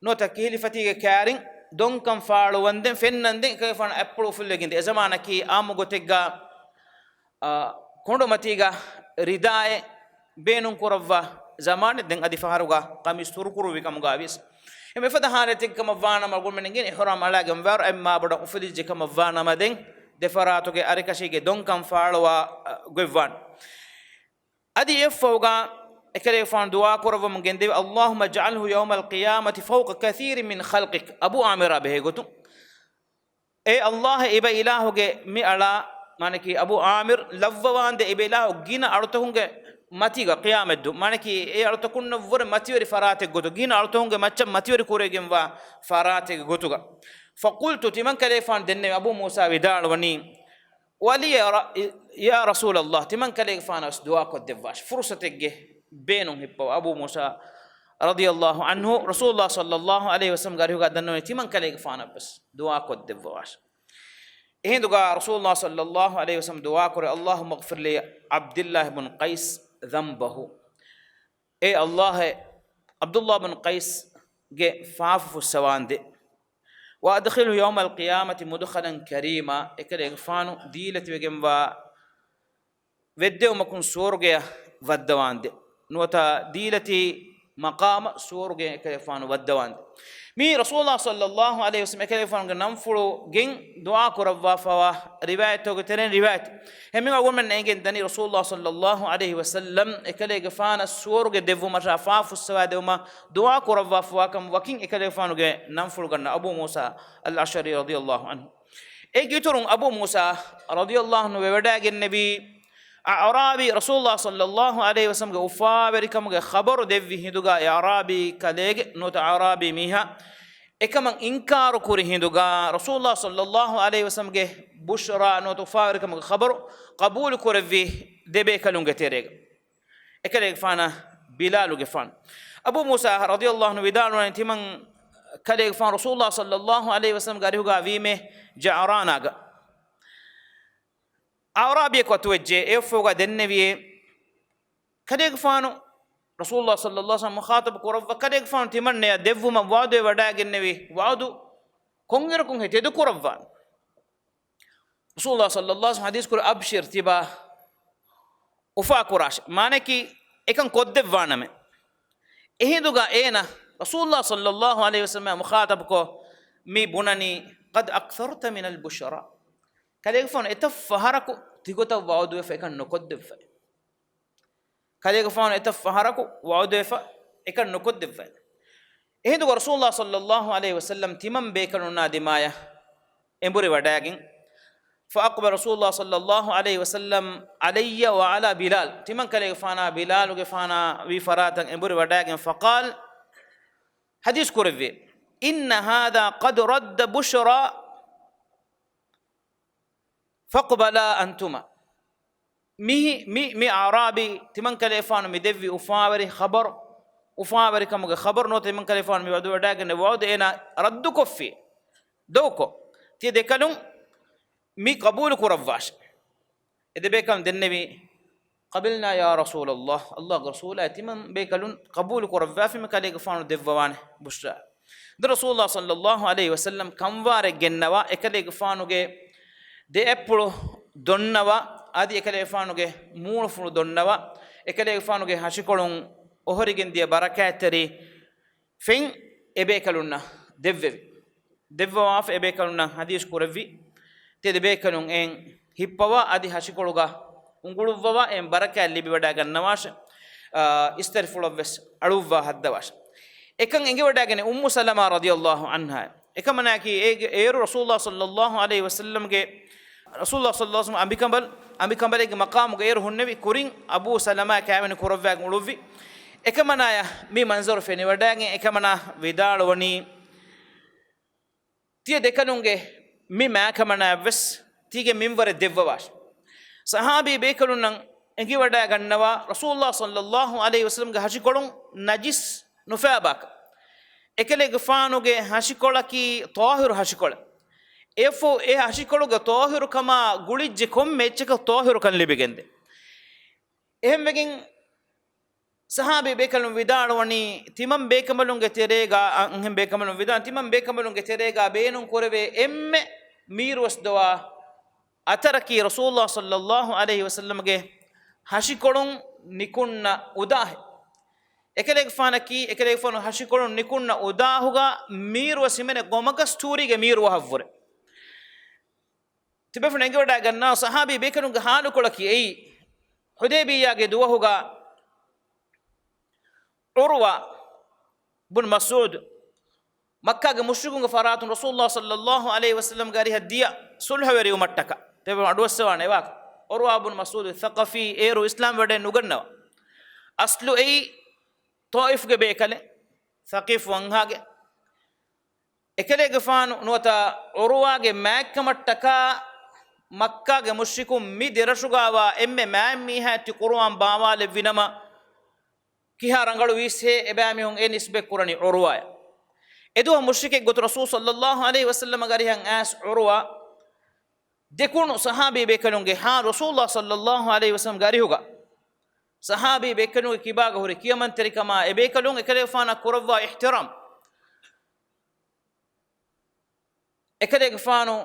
ނުވަތަ ކިހިލިފަތީގެ ކާރިން ދޮންކަން ފާޅުވަންދެން ފެންނަންދެން އެކަލޭގެފާނު އަތްޕުޅު އުފުއްލެގެންދިޔަ. އެ ޒަމާނަކީ އާއްމު ގޮތެއްގަ، އާ، ކޮނޑުމަތީގަ ރިދާއެއް ބޭނުން ކުރައްވާ ޒަމާނެއް. ދެން އަދި ފަހަރުގަ ޤަމީސް ތުރުކުރުވި ކަމުގަ ވިޔަސް. އެ މިފަދަ ހާލަތެއް ކަމަށްވާނަމަ ގުޅުމެން އިނގޭނެ އިޙްރާމް އަޅާގެން ވާރު އެއްމާބޮޑަށް އުފުލިއްޖެ ކަމަށްވާނަމަ ދެން ދެފަރާތުގެ އަރިކަށީގެ ދޮންކަން ފާޅުވާ، އަ، ގޮތްވާން. އަދި އެއަށްފަހުގަ އެކަލޭގެފާނު ދުޢާ ކުރައްވަމުން ގެންދެވި، اللهم اجعله يوم القيامة فوق كثير من خلقك، އަބޫ ޢާމިރާ ބެހޭ ގޮތުން. އޭ ﷲ، އިބަ އިލާހުގެ މި އަޅާ، މާނަކީ އަބޫ ޢާމިރު، ލައްވަވާނދޭ އިބަ އިލާހު ގިނަ އަޅުތަކުންގެ މަތީގަ ޤިޔާމަތްދުވަހު، މާނަކީ އެ އަޅުތަކުންނަށްވުރެ މަތިވެރި ފަރާތެއް ގޮތުގަ، ގިނަ އަޅުތަކުންގެ މައްޗަށް މަތިވެރި ކުރެވިގެންވާ ފަރާތެއްގެ ގޮތުގަ. فقلت، ތިމަން ކަލޭގެފާނު ދެންނެވި އަބޫ މޫސާ ވިދާޅުވަނީ، ولي يا رسول الله، ތިމަން ކަލޭގެފާނަށް ވެސް ދުޢާކޮށްދެއްވާށި. ފުރުޞަތެއްގެ ބޭނުން ހިއްޕަވާ އަބޫ މޫސާ ރަޟިޔަﷲ ޢަންހު ރަސޫލުﷲ ޞައްލަﷲ ޢަލައިހި ވަސައްލަމްގެ އަރިހުގަ ދަންނަވަނީ ތިމަން ކަލޭގެފާނަށް ވެސް ދުޢާކޮށްދެއްވަވާށި. އެހިނދުގަ ރަސޫލުﷲ ޞައްލަﷲ ޢަލައިހި ވަސައްލަމް ދުޢާކުރޭ، اللهم اغفر لعبد الله بن قيس ذنبه، އޭ ﷲ، ޢަބްދުﷲ ބިން ޤައިސްގެ ފާފަ ފުއްސަވާނދޭ. وأدخله يوم القيامة مدخلا كريما، އެކަލޭގެފާނު ދީލަތިވެގެންވާ ވެއްދެވުމަކުން ސުވަރުގެއަށް ވައްދަވާނދޭ. ނުވަތަ ދީލަތި މަޤާމަށް ސުވަރުގެ އެކަލޭގެފާނު ވައްދަވާނދޭ. މީ ރަސޫލުﷲ ޞައްލަﷲ ޢަލައިހި ވަސައްލަމް އެކަލޭގެފާނުގެ ނަންފުޅު ގެން ދުޢާ ކުރައްވާފަވާ ރިވާޔަތްތަކުގެ ތެރެއިން ރިވާޔަތެއް. އެހެންވީމަ އަޅުގަނޑުމެން އެނގެން ދަނީ ރަސޫލުﷲ ޞައްލަﷲ ޢަލައިހި ވަސައްލަމް އެކަލޭގެފާނަށް ސުވަރުގެ ދެއްވުމަށާ ފާފަ ފުއްސަވާ ދެވުމަށް ދުޢާ ކުރައްވާފަވާކަމަށް ވަކިން އެކަލޭގެފާނުގެ ނަންފުޅު ގަންނަ އަބޫ މޫސާ އަލްއަޝްޢަރީ ރަޟިޔަﷲ ޢަންހު. އޭގެ އިތުރުން އަބޫ މޫސާ ރަޟިޔަﷲ ޢަންހު ވެވަޑައިގެންނެވީ، އަޢްރާބީ ރަސޫލުﷲ ޞައްލަﷲ ޢަލައިހި ވަސައްލަމްގެ އުފާވެރިކަމުގެ ޚަބަރު ދެއްވި ހިނދުގަ އެ އަޢްރާބީ ކަލޭގެ ނުވަތަ އަޢްރާބީ މީހާ އެކަމަށް އިންކާރު ކުރި ހިނދުގަ ރަސޫލުﷲ ޞައްލަﷲ ޢަލައިހި ވަސައްލަމްގެ ބުޝްރާ ނުވަތަ އުފާވެރިކަމުގެ ޚަބަރު ޤަބޫލު ކުރެއްވި ދެބޭކަލުންގެ ތެރޭގަ. އެކަލޭގެފާނާ ބިލާލުގެފާނު. އަބޫ މޫސާ ރަޟިޔަﷲ ޢަންހު ވިދާޅުވަނީ ތިމަން ކަލޭގެފާނު ރަސޫލުﷲ ޞައްލަﷲ ޢަލައިހި ވަސައްލަމްގެ އަރިހުގަ ވީމޭ ޖަޢުރާނާގަ. އަޢްރާބީއަކު އަތުވެއްޖެ އެއަށްފަހުގަ ދެންނެވިއޭ. ކަލޭގެފާނު ރަސޫލުﷲ ޞައްލަﷲ ޢަލައިހި ވަސައްލަމް މުޚާޠަބު ކުރައްވާ ކަލޭގެފާނު ތިމަންނަޔަށް ދެއްވުމަށް ވަޢުދުވެ ވަޑައިގެންނެވި ވަޢުދު ކޮންއިރަކުންހޭ ތެދުކުރައްވާނެ؟ ރަސޫލުﷲ ޞައްލަﷲ ޢަލައިހި ވަސައްލަމް ޙަދީޘް ކުރި، އަބްޝިރް، ތިބާ އުފާކުރާށޭ. މާނައަކީ އެކަން ކޮށްދެއްވާނަމޭ. އެހިނދުގަ އޭނަ ރަސޫލުﷲ ޞައްލަﷲ ޢަލައިހި ވަސައްލަމް މުޚާޠަބުކޮށް މި ބުނަނީ، قد أكثرت من البشرى. ކަލޭގެފާނު އެތައް ފަހަރަކު ތިގޮތަށް ވަޢުދުވެފަ އެކަން ނުކޮށްދެއްވައި. ކަލޭގެފާނު އެތައް ފަހަރަކު ވަޢުދުވެފަ އެކަން ނުކޮށްދެއްވައި. އެހިނދުގަ ރަސޫލުﷲ ޞައްލަﷲ ޢަލައިހި ވަސައްލަމް ތިމަން ބޭކަލުންނާ ދިމާޔަށް އެނބުރި ވަޑައިގެން، فأقبل رسول الله صلى الله عليه وسلم علي وعلى بلال، ތިމަން ކަލޭގެފާނާ ބިލާލުގެފާނާ ވީ ފަރާތަށް އެނބުރި ވަޑައިގެން، فقال، ޙަދީޘް ކުރެއްވި، إن هذا قد رد بشرى فاقبلا أنتما. މި، މި، މި އަޢްރާބީ ތިމަން ކަލޭގެފާނު މި ދެއްވި އުފާވެރި ޚަބަރު، އުފާވެރިކަމުގެ ޚަބަރު ނުވަތަ ތިމަން ކަލޭގެފާނު މި ވަޢުދު ވަޑައިގެންނެވި ވަޢުދު އޭނާ ރައްދުކޮށްފި. ދޮގުކޮށް، ތިޔަ ދެކަލުން މި ޤަބޫލު ކުރައްވާށި. އެ ދެބޭކަލުން ދެންނެވީ، قبلنا يا رسول الله، ﷲގެ ރަސޫލާ، ތިމަން ބޭކަލުން ޤަބޫލު ކުރައްވާފި މި ކަލޭގެފާނު ދެއްވަވާނެ ބުޝްރާ. ދެން ރަސޫލުﷲ ޞައްލަﷲ ޢަލައިހި ވަސައްލަމް ކަންވާރެއް ގެންނަވާ، އެކަލޭގެފާނުގެ ދެ އަތްޕުޅު ދޮންނަވާ، އަދި އެކަލޭގެފާނުގެ މޫނުފުޅު ދޮންނަވާ، އެކަލޭގެފާނުގެ ހަށިކޮޅުން އޮހޮރިގެން ދިޔަ ބަރަކާތްތެރި ފެން އެބޭކަލުންނަށް ދެއްވެވި. ދެއްވަވާފަ އެބޭކަލުންނަށް ޙަދީޘް ކުރެއްވި، ތިޔަ ދެބޭކަލުން އެއިން ހިއްޕަވާ އަދި ހަށިކޮޅުގަ އުނގުޅުއްވަވާ އެއިން ބަރަކާތް ލިބިވަޑައިގަންނަވާށޭ. އާ، އިސްތަށިފުޅަށްވެސް އަޅުއްވާ ހައްދަވާށޭ. އެކަން އެނގިވަޑައިގެން އުއްމު ސަލަމާ ރަޟިޔަﷲ ޢަންހާ. އެކަމަނާއަކީ އޭގެ އޭރު ރަސޫލުﷲ ޞައްލަﷲ ޢަލައިހި ވަސައްލަމްގެ، ރަސޫލުﷲ ޞައްލަﷲ ޢަލައިހި ވަސައްލަމް އަނބިކަނބަލް، އަނބިކަނބަލެއްގެ މަޤާމުގަ އޭރު ހުންނެވި ކުރިން އަބޫ ސަލަމާ ކާވެނި ކުރައްވާގެން އުޅުއްވި. އެކަމަނާޔަށް މި މަންޒަރު ފެނިވަޑައިގެން އެކަމަނާ ވިދާޅުވަނީ، ތިޔަ ދެކަލުންގެ މި މާ ކަމަނާއަށްވެސް ތީގެ މިންވަރެއް ދެއްވަވާށި. ޞަޙާބީ ބޭކަލުންނަށް އެނގިވަޑައިގަންނަވާ، ރަސޫލުﷲ ޞައްލަﷲ ޢަލައިހި ވަސައްލަމްގެ ހަށިކޮޅުން ނަޖިސް ނުފާބާކަށް. އެކަލޭގެފާނުގެ ހަށިކޮޅަކީ ޠާހިރު ހަށިކޮޅެއް. އެފު އެ ހަށިކޮޅުގެ ޠާހިރުކަމާ ގުޅިއްޖެ ކޮންމެ އެއްޗަކަށް ޠާހިރުކަން ލިބިގެންދޭ. އެހެންވެގެން ސަހާބީ ބޭކަލުން ވިދާޅުވަނީ، ތިމަން ބޭކަނބަލުންގެ ތެރޭގާ، އަންހެން ބޭކަނބަލުން ވިދާ، ތިމަން ބޭކަނބަލުންގެ ތެރޭގާ ބޭނުން ކުރެވޭ އެންމެ މީރުވެސް ދޮވާ އަތަރަކީ ރަސޫލުﷲ ޞައްލައްލާހު ޢަލައިހި ވަސައްލަމަގެ ހަށިކޮޅުން ނިކުންނަ އުދާހެއް. އެކަލޭގެފާނަކީ، އެކަލޭގެފާނު ހަށިކޮޅުން ނިކުންނަ އުދާހުގަ މީރުވެސް ހިމެނޭ ގޮމަގަސްތޫރީގެ މީރު ވަހަށްވުރެ. ތިބޭފުޅުން އެނގިވަޑައިގަންނަވާ ސަހާބީ ބޭކަލުންގެ ހާލުކޮޅަކީ އެއީ. ޙުދައިބިއްޔާގެ ދުވަހުގަ ޢުރުވާ ބުން މަސްޢޫދު މައްކާގެ މުޝްރިކުންގެ ފަރާތުން ރަސޫލުﷲ ޞައްލައްލާހު ޢަލައިހި ވަސައްލަމްގެ އަރިހަށް ދިޔަ ޞުލްޙަވެރިވުމަށްޓަކާ. ތިބޭފުޅުން އަޑުއައްސަވާނެ އެވާކަށް. ޢުރުވާ ބުން މަސްޢޫދު ޘަޤަފީ އޭރު އިސްލާމް ވެވަޑައި ނުގަންނަވާ. އަސްލު އެއީ ޠާއިފުގެ ބޭކަލެއް، ޘަޤީފު ވަންހާގެ. އެކަލޭގެފާނު ނުވަތަ ޢުރުވާގެ މާތްކަމަށްޓަކާ މައްކާގެ މުޝްރިކުން މި ދެރަށުގާވާ އެންމެ މާތް މީހާއެއް ތި ޤުރުއާން ބާވާލެއްވިނަމަ، ކިހާ ރަނގަޅުވީސްހޭ އެބައިމީހުން އެ ނިސްބަތް ކުރަނީ ޢުރުވާޔަށް. އެދުވަހު މުޝްރިކެއް ގޮތުން ރަސޫލު ޞައްލައްލާހު ޢަލައިހި ވަސައްލަމަގެ އަރިހަށް އައިސް ޢުރުވާ ދެކުނު ޞަޙާބީ ބޭކަލުންގެ ހާ ރަސޫލުﷲ ޞައްލައްލާހު ޢަލައިހި ވަސައްލަމަގެ އަރިހުގަ ޞަޙާބީ ބޭކަލުންގެ ކިބާގަ ހުރި ކިޔަމަންތެރިކަމާ އެބޭކަލުން އެކަލޭގެފާނަށް ކުރައްވާ އިޙްތިރާމް. އެކަލޭގެފާނު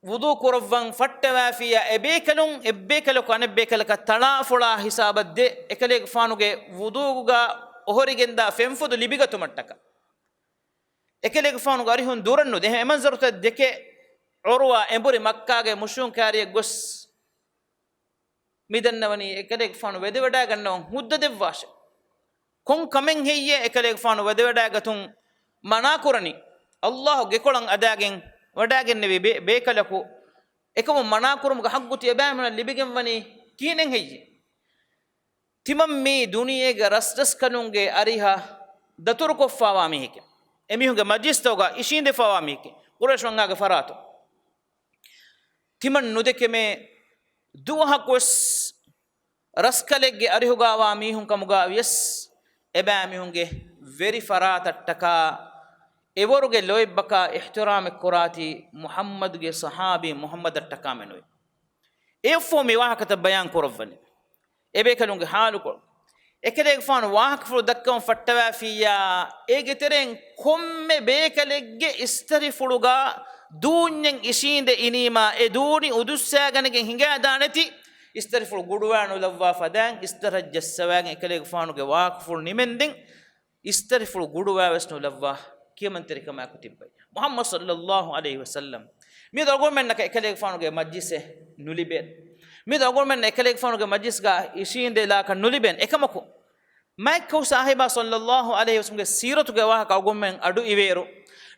ވުޟޫ ކުރައްވަން ފައްޓަވާފިއްޔާ އެބޭކަލުން އެއްބޭކަލަކު އަނެއްބޭކަލަކަށް ތަޅާފޮޅާ ހިސާބަށްދޭ. އެކަލޭގެފާނުގެ ވުޟޫގަ އޮހޮރިގެންދާ ފެންފުދު ލިބިގަތުމަށްޓަކާ. އެކަލޭގެފާނުގެ އަރިހުން ދުރަށް ނުދޭ. އެމަންޒަރުތައް ދެކެ ޢުރުވާ އެނބުރި މައްކާގެ މުޝްރިކުން ކާރިއަށް ގޮސް މި ދަންނަވަނީ އެކަލޭގެފާނު ވެދެވަޑައިގަންނަވަން ހުއްދަ ދެއްވާށޭ. ކޮން ކަމެއް ހެއްޔޭ އެކަލޭގެފާނު ވެދެވަޑައިގަތުން މަނާކުރަނީ؟ ﷲ ގެކޮޅަށް އަދާގެން ވަޑައިގެންނެވި ބޭ-، ބޭކަލަކު އެކަމުން މަނާކުރުމުގެ ޙައްޤު ތިޔަބައިމީހުންނަށް ލިބިގެންވަނީ ކިހިނެއް ހެއްޔޭ؟ ތިމަން މީ ދުނިޔޭގެ ރަސްރަސްކަލުންގެ އަރިހަށް ދަތުރުކޮށްފައިވާ މީހެކޭ. އެމީހުންގެ މަޖްލިސްތަކުގަ އިށީނދެފައިވާ މީހެކޭ. ޤުރައިޝް ވަންހާގެ ފަރާތުން. ތިމަން ނުދެކެމޭ ދުވަހަކުވެސް ރަސްކަލެއްގެ އަރިހުގާވާ މީހުން ކަމުގާ ވިޔަސް، އެބައިމީހުންގެ ވެރި ފަރާތަށްޓަކާ އެވަރުގެ ލޯތްބަކާ އިޙްތިރާމެއް ކުރާތީ މުޙައްމަދުގެ ޞަޙާބީ މުޙައްމަދަށްޓަކާމެނުވޭ. އެއަށްފަހު މި ވާހަކަތައް ބަޔާން ކުރައްވަނީ. އެބޭކަލުންގެ ހާލުކޮޅު. އެކަލޭގެފާނު ވާހަކަފުޅު ދައްކަވަން ފައްޓަވާފިއްޔާ، އޭގެ ތެރެއިން ކޮންމެ ބޭކަލެއްގެ އިސްތަށިފުޅުގަ ދޫންޏެއް އިށީނދެ އިނީމާ، އެ ދޫނި އުދުއްސާގަނެގެން ހިނގާދާނެތީ، އިސްތަށިފުޅު ގުޑުވާ ނުލައްވާ ފަދައިން އިސްތަށި ޖައްސަވާގެން އެކަލޭގެފާނުގެ ވާހަކަފުޅު ނިމެންދެން، އިސްތަށިފުޅު ގުޑުވާވެސް ނުލައްވާ ކިޔަމަންތެރިކަމާއެކު ތިއްބައި. މުޙައްމަދު ޞައްލައްލާހު ޢަލައިހި ވަސައްލަމް. މިއަދު އަޅުގަނޑުމެންނަކަށް އެކަލޭގެފާނުގެ މަޖްލިސެއް ނުލިބޭނެ. މިއަދު އަޅުގަނޑުމެންނަށް އެކަލޭގެފާނުގެ މަޖްލިސްގަ އިށީނދެލާކަށް ނުލިބޭނެ. އެކަމަކު، މާތްކައު ސާހިބާ ޞައްލައްލާހު ޢަލައިހި ވަސައްލަމްގެ ސީރަތުގެ ވާހަކަ އަޅުގަނޑުމެން އަޑު އިވޭއިރު،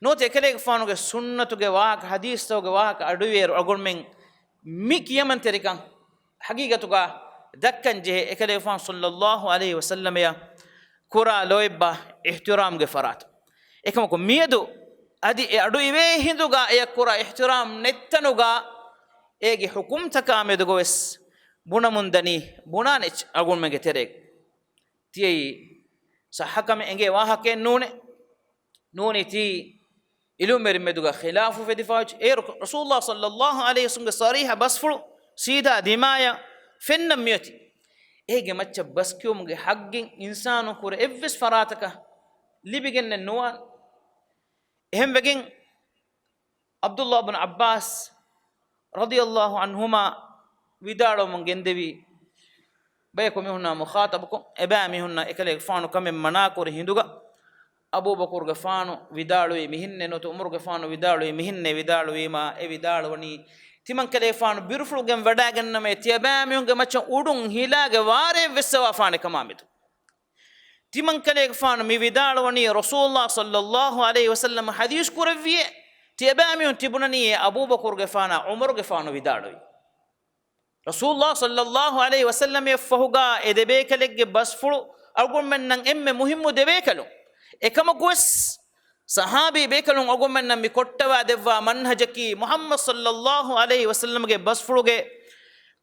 ނުވަތަ އެކަލޭގެފާނުގެ ސުންނަތުގެ ވާހަކަ، ޙަދީޘްތަކުގެ ވާހަކަ އަޑު އިވޭއިރު، އަޅުގަނޑުމެން މި ކިޔަމަންތެރިކަން ޙަޤީޤަތުގަ ދައްކަން ޖެހޭ އެކަލޭގެފާނު ޞައްލައްލާހު ޢަލައިހި ވަސައްލަމަޔަށް ކުރާ ލޯތްބާ އިޙްތިރާމްގެ ފަރާތުން. އެކަމަކު މިއަދު އަދި އެ އަޑު އިވޭ ހިނދުގަ އެޔަށް ކުރާ އިޙްތިރާމް ނެތްތަނުގަ އޭގެ ޙުކުމްތަކާ މެދުގަވެސް ބުނަމުންދަނީ ބުނާނެ އެއްޗެއް އަޅުގަނޑުމެންގެ ތެރޭގަ. ތިޔައީ ޞައްޙަކަމެއް އެނގޭ ވާހަކައެއް ނޫނޭ. ނޫނީ ތީ ޢިލްމުވެރިން މެދުގަ ޚިލާފު ފެދިފައިވެއްޖެ. އޭރު ރަސޫލުﷲ ޞައްލައްލާހު ޢަލައިހި ވަސައްލަމްގެ ޞަރީޙަ ބަސްފުޅު ސީދާ ދިމާޔަށް ފެންނަން މިއޮތީ. އޭގެ މައްޗަށް ބަސްކިޔުމުގެ ޙައްޤެއް އިންސާނުން ކުރެ އެއްވެސް ފަރާތަކަށް ލިބިގެންނެއް ނުވާނެ. އެހެންވެގެން، ޢަބްދުﷲ ބިން ޢައްބާސް ރަޟިޔަﷲ ޢަންހުމާ ވިދާޅުވަމުން ގެންދެވީ، ބަޔަކު މީހުންނާ މުޚާޠަބުކޮށް، އެބައިމީހުންނަށް އެކަލޭގެފާނު ކަމެއް މަނާކުރި ހިނދުގަ، އަބޫބަކުރުގެފާނު ވިދާޅުވީ މިހެންނޭ ނުވަތަ ޢުމަރުގެފާނު ވިދާޅުވީ މިހެންނޭ ވިދާޅުވީމާ، އެ ވިދާޅުވަނީ، ތިމަން ކަލޭގެފާނު ބިރުފުޅު ގެން ވަޑައިގަންނަމޭ، ތިޔަބައިމީހުންގެ މައްޗަށް އުޑުން ހިލާގެ ވާރޭ ވެއްސަވާފާނެ ކަމާ މެދު. ތިމަން ކަލޭގެފާނު މި ވިދާޅުވަނީ ރަސޫލުﷲ ޞައްލައްލާހު ޢަލައިހި ވަސައްލަމަ ޙަދީޘް ކުރެއްވިއޭ، ތިޔަބައިމީހުން ތިބުނަނީ އެ އަބޫބަކުރުގެފާނާ ޢުމަރުގެފާނު ވިދާޅުވި. ރަސޫލުﷲ ޞައްލައްލާހު ޢަލައިހި ވަސައްލަމައަށްފަހުގަ އެ ދެބޭކަލެއްގެ ބަސްފުޅު އަޅުގަނޑުމެންނަށް އެންމެ މުހިއްމު ދެބޭކަލުން. އެކަމަކުވެސް، ޞަޙާބީ ބޭކަލުން އަޅުގަނޑުމެންނަށް މި ކޮށްޓަވާ ދެއްވާ މަންހަޖަކީ މުޙައްމަދު ޞައްލައްލާހު ޢަލައިހި ވަސައްލަމްގެ ބަސްފުޅުގެ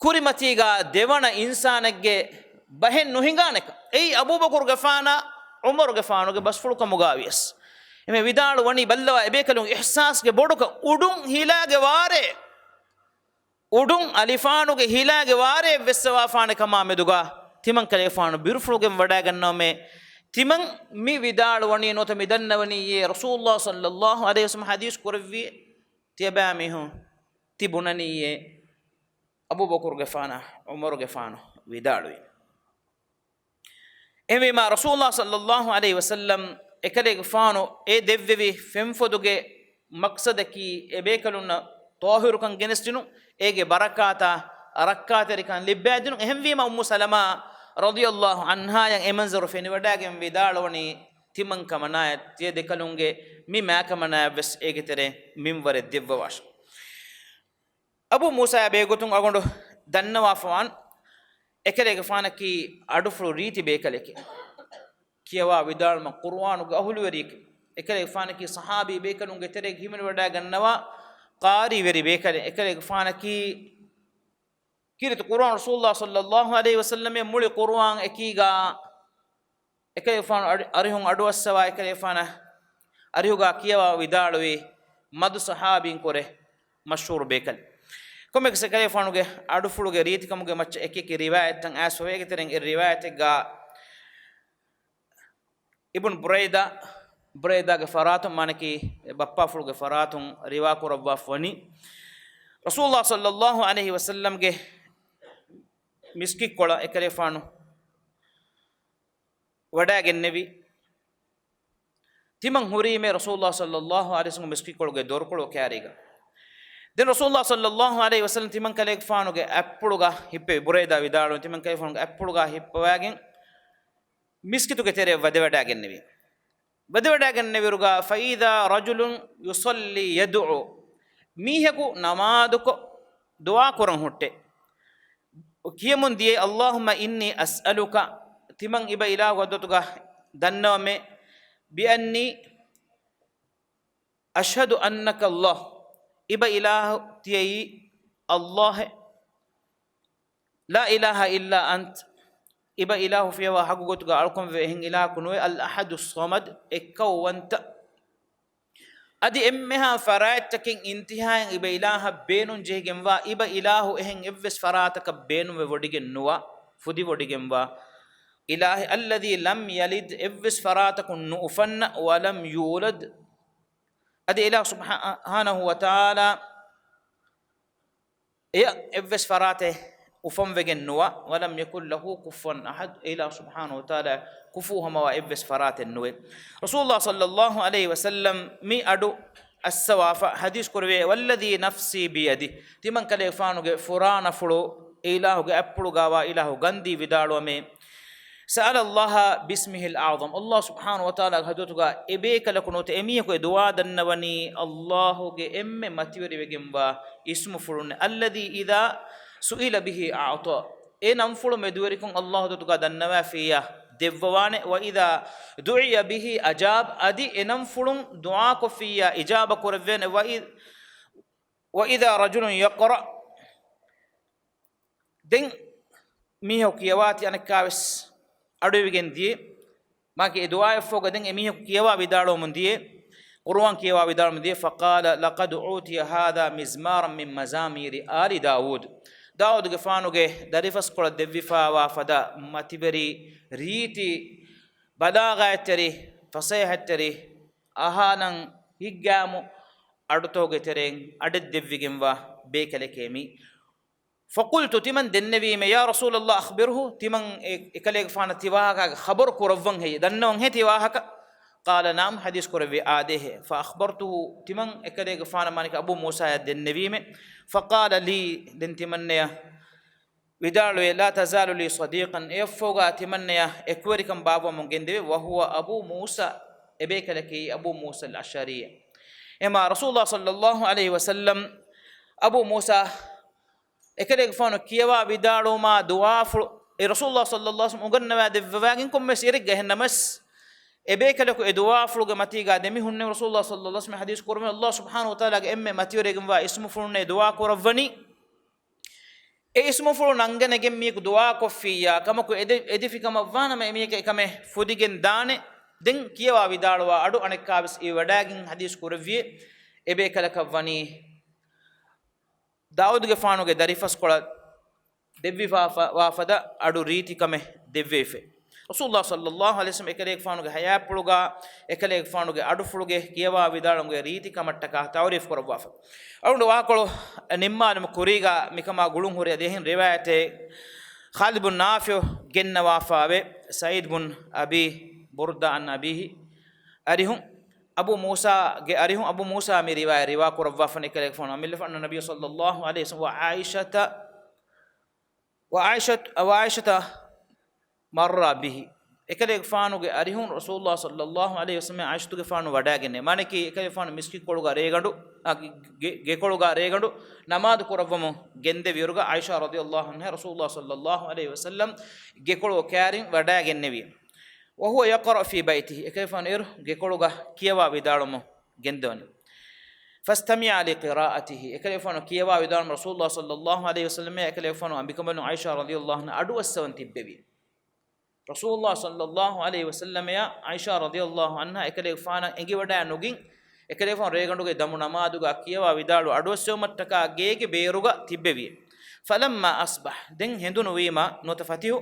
ކުރިމަތީގަ ދެވަނަ އިންސާނެއްގެ ބަހެއް ނުހިނގާނެކަން. އެއީ އަބޫބަކުރުގެފާނާ ޢުމަރުގެފާނުގެ ބަސްފުޅު ކަމުގަ ވިޔަސް. އެމެ ވިދާޅު ވަނީ ބައްލަވާ އެބޭކަލުން އިޙްސާސްގެ ބޮޑުކަން އުޑުން ހިލާގެ ވާރޭ، އުޑުން އަލިފާނުގެ ހިލާގެ ވާރޭ ވެއްސަވާފާނެ ކަމާ މެދުގަ ތިމަން ކަލޭފާނު ބިރުފުޅުގެން ވަޑައިގަންނަވަމޭ. ތިމަން މި ވިދާޅު ވަނީ ނުވަތަ މި ދަންނަވަނީ އޭ ރަސޫލުﷲ ޞައްލަﷲު ޢަލައިހި ވަސައްލަމަ ޙަދީޘް ކުރެއްވި ތިޔަބައިމީހުން ތި ބުނަނީއޭ އަބޫބަކުރުގެފާނަށް ޢުމަރުގެފާނު ވިދާޅުވި. އެހެންވީމާ، ރަސޫލުﷲ ޞައްލަﷲު ޢަލައިހި ވަސައްލަމް އެކަލޭގެފާނު އެ ދެއްވެވި ފެންފޮދުގެ މަޤްޞަދަކީ، އެބޭކަލުންނަށް ޠާހިރުކަން ގެނެސްދިނުން، އޭގެ ބަރަކާތާ ރައްކާތެރިކަން ލިއްބައިދިނުން. އެހެންވީމާ، އުއްމު ސަލަމާ ރަޟިޔަﷲު ޢަންހާޔަށް އެ މަންޒަރު ފެނިވަޑައިގެން ވިދާޅުވަނީ، ތިމަން ކަމަނާޔަށް ތިޔަ ދެކަލުންގެ މި މާކަމަނާޔަށްވެސް އޭގެ ތެރޭ މިންވަރެއް ދެއްވަވާށި. އަބޫ މޫސާއާ ބެހޭގޮތުން އަޅުގަނޑު ދަންނަވާފަވާން، އެކަލޭގެފާނަކީ އަޑުފުޅު ރީތި ބޭކަލެކޭ. ކިޔަވާ ވިދާޅުމަށް ޤުރުއާނުގެ އަހުލުވެރިއެކޭ. އެކަލޭގެފާނަކީ ޞަޙާބީ ބޭކަލުންގެ ތެރޭގަ ހިމެނިވަޑައިގަންނަވާ ޤާރީވެރި ބޭކަލެއް. އެކަލޭގެފާނަކީ ކީރިތި ޤުރުއާން ރަސޫލުﷲ ޞައްލަﷲު ޢަލައިހި ވަސައްލަމަށް މުޅި ޤުރުއާން އެކީގަ އެކަލޭގެފާނު އަރި-، އަރިހުން އަޑުއައްސަވާ އެކަލޭގެފާނަށް އަރިހުގަ ކިޔަވާ ވިދާޅުވީ މަދު ޞަޙާބީން ކުރެ މަޝްހޫރު ބޭކަލެއް. ކޮންމެއަކަސް އެކަލޭގެފާނުގެ އަޑުފުޅުގެ ރީތިކަމުގެ މައްޗަށް އެކިއެކި ރިވާޔަތްތައް އައިސްފަވޭ. އޭގެ ތެރެއިން އެއް ރިވާޔަތެއްގަ އިބްނު ބުރައިދާ، ބުރައިދާގެ ފަރާތުން، މާނަކީ ބައްޕާފުޅުގެ ފަރާތުން ރިވާކުރައްވާފަ ވަނީ، ރަސޫލުﷲ ޞައްލަﷲު ޢަލައިހި ވަސައްލަމްގެ މިސްކިތްކޮޅަށް އެކަލޭގެފާނު ވަޑައިގެންނެވި. ތިމަން ހުރީމޭ ރަސޫލުﷲ ޞައްލަﷲު ޢަލައިހި ވަސައްލަމް މިސްކިތްކޮޅުގެ ދޮރުކޮޅު ކާރީގަ. ދެން ރަސޫލުﷲ ޞައްލަﷲު ޢަލައިހި ވަސައްލަމް ތިމަން ކަލޭގެފާނުގެ އަތްޕުޅުގަ ހިއްޕެވި. ބުރައިދާ ވިދާޅުވި، ތިމަން ކަލޭގެފާނުގެ އަތްޕުޅުގަ ހިއްޕަވައިގެން މިސްކިތުގެ ތެރެއަށް ވަދެވަޑައިގެންނެވި. ވަދެވަޑައިގެންނެވިއިރުގަ، فإذا رجل يصلي يدعو، މީހަކު ނަމާދުކޮށް ދުޢާ ކުރަން ހުއްޓޭ. ކިޔަމުން ދިޔައީ، اللهم إني أسألك، ތިމަން އިބަ އިލާހު ޙަޟްރަތުގަ ދަންނަވަމޭ، بأني أشهد أنك الله، އިބަ އިލާހު ތިޔައީ ﷲ އެއް، لا إله إلا أنت، އިބަ އިލާހު ފިޔަވާ ޙައްޤު ގޮތުގަ އަޅުކަންވެ އެހެން އިލާހަކު ނުވޭ، الأحد الصمد، އެއްކައުވަންތަ. އަދި އެންމެހާ ފަރާތްތަކެއް އިންތިހާއިން އިބަ އިލާހަށް ބޭނުން ޖެހިގެންވާ، އިބަ އިލާހު އެހެން އެއްވެސް ފަރާތަކަށް ބޭނުންވެ ވޮޑިގެން ނުވާ، ފުދި ވޮޑިގެންވާ އިލާހެއް، الذي لم يلد، އެއްވެސް ފަރާތަކުން ނުއުފަންނަ، ولم يولد، އަދި އިލާހު ސުބްޙާނަހޫ ވަތަޢާލާ އެއަށް އެއްވެސް ފަރާތެއް އުފަންވެގެން ނުވާ، ولم يكن له كفوا أحد، އެ އިލާހު ސުބްޙާނަހޫ ވަތަޢާލާ ކުފޫ ހަމަވާ އެއްވެސް ފަރާތެއް ނުވޭ. ރަސޫލުﷲ ޞައްލަﷲު ޢަލައިހި ވަސައްލަމް މި އަޑު އައްސަވާފަ ޙަދީޘް ކުރެވޭ، والذي نفسي بيده، ތިމަން ކަލޭގެފާނުގެ ފުރާނަފުޅު އެ އިލާހުގެ އަތްޕުޅުގަވާ އިލާހު ގަންދީ ވިދާޅުވަމޭ، سأل الله باسمه الأعظم، ﷲ ސުބްޙާނަހޫ ވަތަޢާލާގެ ޙަޟްރަތުގަ އެބޭކަލަކު ނުވަތަ އެމީހަކު އެ ދުޢާ ދަންނަވަނީ ﷲގެ އެންމެ މަތިވެރިވެގެންވާ އިސްމުފުޅުން، الذي إذا سئل به أعطى، އެ ނަންފުޅު މެދުވެރިކޮށް ﷲ ޙަޟްރަތުގަ ދަންނަވާފިއްޔާ ދެއްވަވާނެ، وإذا دعي به أجاب، އަދި އެ ނަންފުޅުން ދުޢާކޮށްފިއްޔާ އިޖާބަ ކުރެއްވޭނެ، وإذا، وإذا رجل يقرأ، ދެން މީހަކު ކިޔަވާތީ އަނެއްކާވެސް އަޑުއިވިގެން ދިޔަ، މާކި އެ ދުޢާއަށްފަހުގަ ދެން އެމީހަކު ކިޔަވާ ވިދާޅުވަމުން ދިޔަ، ޤުރުއާން ކިޔަވާ ވިދާޅުވަމުން ދިޔަ، فقال لقد أوتي هذا مزمارا من مزامير آل داود، ދާއޫދުގެފާނުގެ ދަރިފަސްކޮޅަށް ދެއްވިފައިވާ ފަދަ މަތިވެރި ރީތި ބަލާޣާތްތެރި، ފަސޭހަތްތެރި، އަހާނަން ހިތްގައިމު އަޑުތަކުގެ ތެރެއިން އަޑެއް ދެއްވިގެންވާ ބޭކަލެކޭ މީ. فقلت، ތިމަން ދެންނެވީމެ، يا رسول الله أخبره، ތިމަން އެ، އެކަލޭގެފާނަށް ތިވާހަކަ ޚަބަރު ކުރައްވަން ހެއްޔެ، ދަންނަވަން ހެއްޔެ ތިވާހަކަ؟ قال نعم، ޙަދީޘް ކުރެއްވި، އާދޭހޭ. فأخبرته، ތިމަން އެކަލޭގެފާނަށް މާނަކީ އަބޫ މޫސާޔަށް ދެންނެވީމެ. فقال لي، ދެން ތިމަންނަޔަށް ވިދާޅުވޭ، لا تزال لي صديقا، އެއަށްފަހުގަ ތިމަންނަޔަށް އެކުވެރިކަން ބާއްވަމުން ގެންދެވޭ، وهو أبو موسى، އެބޭކަލަކީ އަބޫ މޫސަ އަލްއަޝްޢަރީ. އެމާ ރަސޫލުﷲ ޞައްލަﷲު ޢަލައިހި ވަސައްލަމް އަބޫ މޫސާ އެކަލޭގެފާނު ކިޔަވާ ވިދާޅުވުމާ ދުޢާފުޅު، އެ ރަސޫލުﷲ ޞައްލަﷲު ޢަލައިހި ވަސައްލަމް އުނގަންނަވާ ދެއްވަވާގެން ކޮންމެސް އިރެއްގަ އެހެންނަމަސް، އެބޭކަލަކު އެ ދުޢާފުޅުގެ މަތީގާ ދެމިހުންނެވި ރަސޫލުﷲ ޞައްލަﷲު ޢަލައިހި ވަސައްލަމް ޙަދީޘް ކުރަމުން، ﷲ ސުބްޙާނަހޫ ވަތަޢާލާގެ އެންމެ މަތިވެރިވެގެންވާ އިސްމުފުޅުންނޭ ދުޢާ ކުރައްވަނީ. އެ އިސްމުފުޅު ނަންގަނެގެން މީހަކު ދުޢާކޮށްފިއްޔާ ކަމަކު އެދެ-، އެދިފި ކަމަށްވާނަމަ އެމީހަކަށް އެކަމެއް ފުދިގެން ދާނެ. ދެން ކިޔަވާ ވިދާޅުވާ އަޑު އަނެއްކާވެސް އިވިވަޑައިގެން ޙަދީޘް ކުރެއްވި. އެބޭކަލަކަށް ވަނީ ދާއޫދުގެފާނުގެ ދަރިފަސްކޮޅަށް ދެއްވިފާ ފަ-، ވާ ފަދަ އަޑު ރީތިކަމެއް ދެއްވެވިފަ. ރަސޫލުﷲ ޞައްލަﷲު ޢަލައިހި ވަސައްލަމަ އެކަލޭގެފާނުގެ ޙަޔާތްޕުޅުގާ އެކަލޭގެފާނުގެ އަޑުފުޅުގެ ކިޔަވާ ވިދާޅުމުގެ ރީތިކަމަށްޓަކާ ތަޢުރީފު ކުރައްވާފަ. އަޅުގަނޑު ވާކޮޅު ނިންމާލުމުގެ ކުރީގާ މިކަމާ ގުޅުން ހުރި އަދި އެހެން ރިވާޔަތެއް ޚާލިދު ބުން ނާފިޢު ގެންނަވާފާވޭ، ސަޢީދު ބުން އަބީ ބުރްދާ ޢަން އަބީހި އަރިހުން، އަބޫ މޫސާގެ އަރިހުން، އަބޫ މޫސާ މި ރިވާޔަތް ރިވާ ކުރައްވާފަން އެކަލޭގެފާނު އަމިއްލަފަ އަންނަ ނަބިއްޔު ޞައްލަﷲު ޢަލައިހި ވަސައްލަމަ ވަޢާއިޝަތަ ވަޢާއިޝަތު، ވަޢާއިޝަތަ މައްރަ ބިހި. އެކަލޭގެފާނުގެ އަރިހުން ރަސޫލުﷲ ޞައްލަﷲު ޢަލައިހި ވަސައްލަމަ ޢާއިޝަތުގެފާނު ވަޑައިގެންނެވި. މާނައަކީ އެކަލޭގެފާނު މިސްކިތްކޮޅުގާ ރޭގަނޑު، އާ، ގެ-، ގެކޮޅުގާ ރޭގަނޑު ނަމާދު ކުރައްވަމުން ގެންދެވިއިރުގަ ޢާއިޝާ ރަޟިޔަﷲު ޢަންހާ ރަސޫލުﷲ ޞައްލަﷲު ޢަލައިހި ވަސައްލަމަ ގެކޮޅު ކައިރިން ވަޑައިގެންނެވި. وهو يقرأ في بيته، އެކަލޭގެފާނު އޭރު ގެކޮޅުގަ ކިޔަވާ ވިދާޅުމުން ގެންދަވަނީ. فاستمع لقراءته، އެކަލޭގެފާނު ކިޔަވާ ވިދާޅުމުން ރަސޫލުﷲ ޞައްލަﷲު ޢަލައިހި ވަސައްލަމަ އެކަލޭގެފާނު އަނބިކަނބަލުން ޢާއިޝާ ރަޟިޔަﷲު ޢަންހާ އަޑުއައްސަވަން ތިއްބެވި. ރަސޫލުﷲ ޞައްލަﷲު ޢަލައިހި ވަސައްލަމައާ ޢާއިޝާ ރަޟިޔަﷲު ޢަންހާ އެކަލޭގެފާނަށް އެނގިވަޑައި ނުގިން، އެކަލޭގެފާނު ރޭގަނޑުގެ ދަމު ނަމާދުގާ ކިޔަވާ ވިދާޅު އަޑުއައްސެވުމަށްޓަކާ ގޭގެ ބޭރުގަ ތިއްބެވި. فلما أصبح، ދެން ހެނދުނުވީމަ ނުވަތަ ފަތިހު،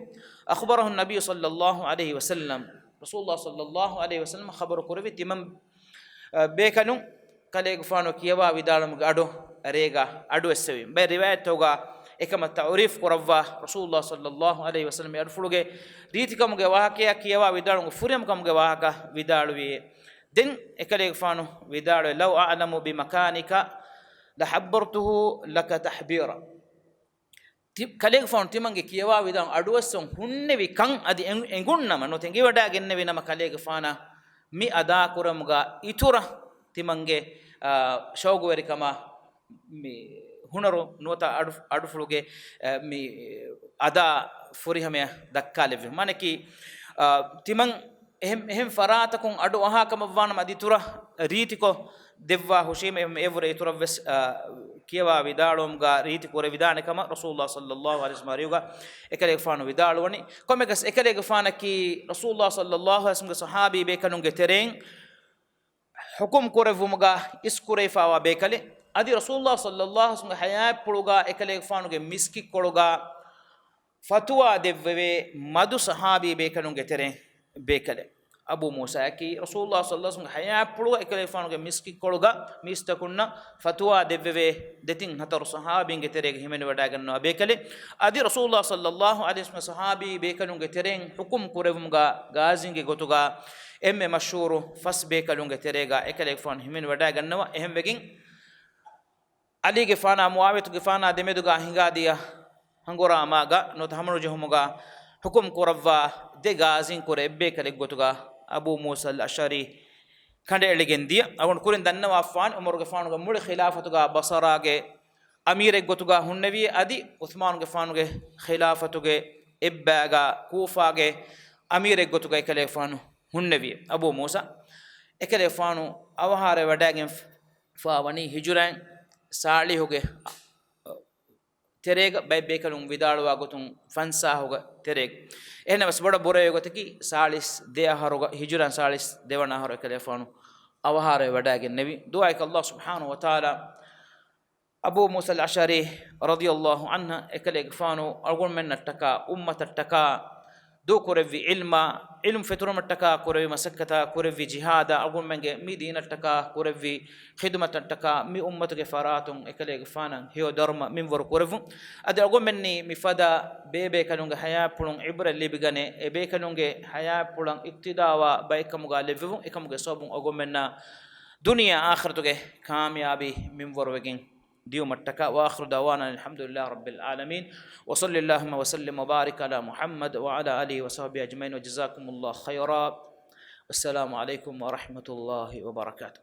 أخبره النبي صلى الله عليه وسلم، ރަސޫލުﷲ ޞައްލަﷲު ޢަލައިހި ވަސައްލަމަ ޚަބަރު ކުރެއްވި ތިމަން، އަ، ބޭކަލުން ކަލޭގެފާނު ކިޔަވާ ވިދާޅުމުގެ އަޑު ރޭގަ އަޑުއެއްސެވި. ބައެއް ރިވާޔަތްތަކުގަ އެކަމަށް ތަޢުރީފު ކުރައްވާ ރަސޫލުﷲ ޞައްލަﷲު ޢަލައިހި ވަސައްލަމަ އަޑުފުޅުގެ ރީތިކަމުގެ ވާހަކަޔާ ކިޔަވާ ވިދާޅުމުގެ ފުރިހަމަކަމުގެ ވާހަކަ ވިދާޅުވި. ދެން އެކަލޭގެފާނު ވިދާޅުވި، لو أعلم بمكانك لحبرته لك تحبيرا. ތި-، ކަލޭގެފާނު ތިމަންގެ ކިޔަވާ ވިދާޅު އަޑުއައްސަވަން ހުންނެވި ކަން އަދި އެނގު-، އެނގުންނަމަ ނުވަތަ އެނގިވަޑައިގެންނެވި ނަމަ ކަލޭގެފާނަށް މި އަދާކުރުމުގަ އިތުރަށް ތިމަންގެ، އާ، ޝައުގުވެރިކަމާ މި ހުނަރު ނުވަތަ އަޑު-، އަޑުފުޅުގެ، އެ، މި އަދާ ފުރިހަމަޔަށް ދައްކާލެއްވި. މާނައަކީ، އާ، ތިމަން އެހެން، އެހެން ފަރާތަކުން އަޑު އަހާ ކަމަށްވާނަމަ އަދި އިތުރަށް ރީތިކޮށް ދެއްވާ ހުށީމަ އެ-، އެއަށްވުރެ އިތުރަށްވެސް، އާ، ކިޔަވާ ވިދާޅުވުމުގަ ރީތި ކުރެވިދާނެ ކަމަށް ރަސޫލުﷲ ޞައްލަﷲު ޢަލައިހި ވަސައްލަމަ އަރިހުގަ އެކަލޭގެފާނު ވިދާޅުވަނީ. ކޮންމެއަކަސް އެކަލޭގެފާނަކީ ރަސޫލުﷲ ޞައްލަﷲު ޢަލައިހި ވަސައްލަމަގެ ޞަޙާބީ ބޭކަލުންގެ ތެރެއިން ޙުކުމް ކުރެއްވުމުގަ އިސްކުރެވިފާވާ ބޭކަލެއް. އަދި ރަސޫލުﷲ ޞައްލަﷲު ޢަލައިހި ވަސައްލަމަގެ ޙަޔާތްޕުޅުގަ އެކަލޭގެފާނުގެ މިސްކިތްކޮޅުގަ ފަތުވާ ދެއްވެވޭ މަދު ޞަޙާބީ ބޭކަލުންގެ ތެރެއިން ބޭކަލެއް. އަބޫ މޫސާއަކީ ރަސޫލުﷲ ޞައްލަﷲު ޢަލައިހި ވަސައްލަމަގެ ޙަޔާތްޕުޅުގަ އެކަލޭގެފާނުގެ މިސްކިތްކޮޅުގަ މީސްތަކުންނަށް ފަތުވާ ދެއްވެވޭ ދެތިން ހަތަރު ޞަޙާބީންގެ ތެރޭގަ ހިމެނިވަޑައިގަންނަވާ ބޭކަލެއް. އަދި ރަސޫލުﷲ ޞައްލަﷲު ޢަލައިހި ވަސައްލަމަ ޞަޙާބީ ބޭކަލުންގެ ތެރެއިން ޙުކުމް ކުރެއްވުމުގަ ގާޒީންގެ ގޮތުގަ އެންމެ މަޝްހޫރު ފަސް ބޭކަލުންގެ ތެރޭގަ އެކަލޭގެފާނު ހިމެނިވަޑައިގަންނަވާ. އެހެންވެގެން، ޢަލީގެފާނާ މުޢާވިޔަތުގެފާނާ ދެމެދުގަ ހިނގާދިޔަ ހަނގުރާމާގަ ނުވަތަ ހަމަނުޖެހުމުގަ ޙުކުމް ކުރައްވާ ދެ ގާޒީން ކުރެ އެއްބޭކަލެއްގޮތުގަ އަބޫ މޫސަލް އަޝްޢަރީ ކަނޑައެޅިގެން ދިޔަ. އަޅުގަނޑު ކުރިން ދަންނަވާފާނެ، ޢުމަރުގެފާނުގެ މުޅި ޚިލާފަތުގަ ބަޞަރާގެ އަމީރެއްގޮތުގަ ހުންނެވި، އަދި ޢުޘްމާނުގެފާނުގެ ޚިލާފަތުގެ އެއްބައިގަ ކޫފާގެ އަމީރެއްގޮތުގަ އެކަލޭގެފާނު ހުންނެވި. އަބޫ މޫސާ އެކަލޭގެފާނު އަވަހާރަވެވަޑައިގެންފާވަނީ ހިޖުރައިން ސާޅީހުގެ ތެރޭގަ. ބައެއް ބޭކަލުން ވިދާޅުވާ ގޮތުން ފަންސާހުގެ ތެރޭގަ. އެހެންނަމަވެސް ބޮޑަށް ބުރައިގަތަކީ ސާޅީސް ދެ އަހަރުގަ، ހިޖުރައިން ސާޅީސް ދެވަނަ އަހަރު އެކަލޭގެފާނު އަވަހާރަވެވަޑައިގެންނެވި. ދުޢާއަކީ ﷲ ސުބްޙާނަހޫ ވަތަޢާލާ އަބޫ މޫސަލް އަޝްޢަރީ ރަޟިޔަﷲު ޢަންހު އެކަލޭގެފާނު އަޅުގަނޑުމެންނަށްޓަކާ އުއްމަތަށްޓަކާ ދޫކުރެއްވި ޢިލްމާ، ޢިލްމު ފެތުރުމަށްޓަކާ ކުރެއްވި މަސައްކަތާ، ކުރެއްވި ޖިހާދާ، އަޅުގަނޑުމެންގެ މި ދީނަށްޓަކާ ކުރެއްވި ޚިދުމަތަށްޓަކާ މި އުއްމަތުގެ ފަރާތުން އެކަލޭގެފާނަށް ހެޔޮ ދަރުމަ މިންވަރު ކުރެއްވުން. އަދި އަޅުގަނޑުމެންނީ މިފަދަ ބޭބޭކަލުންގެ ޙަޔާތްޕުޅުން ޢިބްރަތް ލިބިގަނެ، އެބޭކަލުންގެ ޙަޔާތްޕުޅަށް އިޤްތިދާވާ ބައެއްކަމުގަ ލެއްވެވުން. އެކަމުގެ ސަބަބުން އަޅުގަނޑުމެންނަށް ދުނިޔެ އާޚިރަތުގެ ކާމިޔާބީ މިންވަރުވެގެން ދިޔުމަށްޓަކާ. وآخر دعوانا أن الحمد لله رب العالمين. وصل اللهم وسلم وبارك على محمد وعلى آله وصحبه أجمعين. وجزاكم الله خيرا. والسلام عليكم ورحمة الله وبركاته.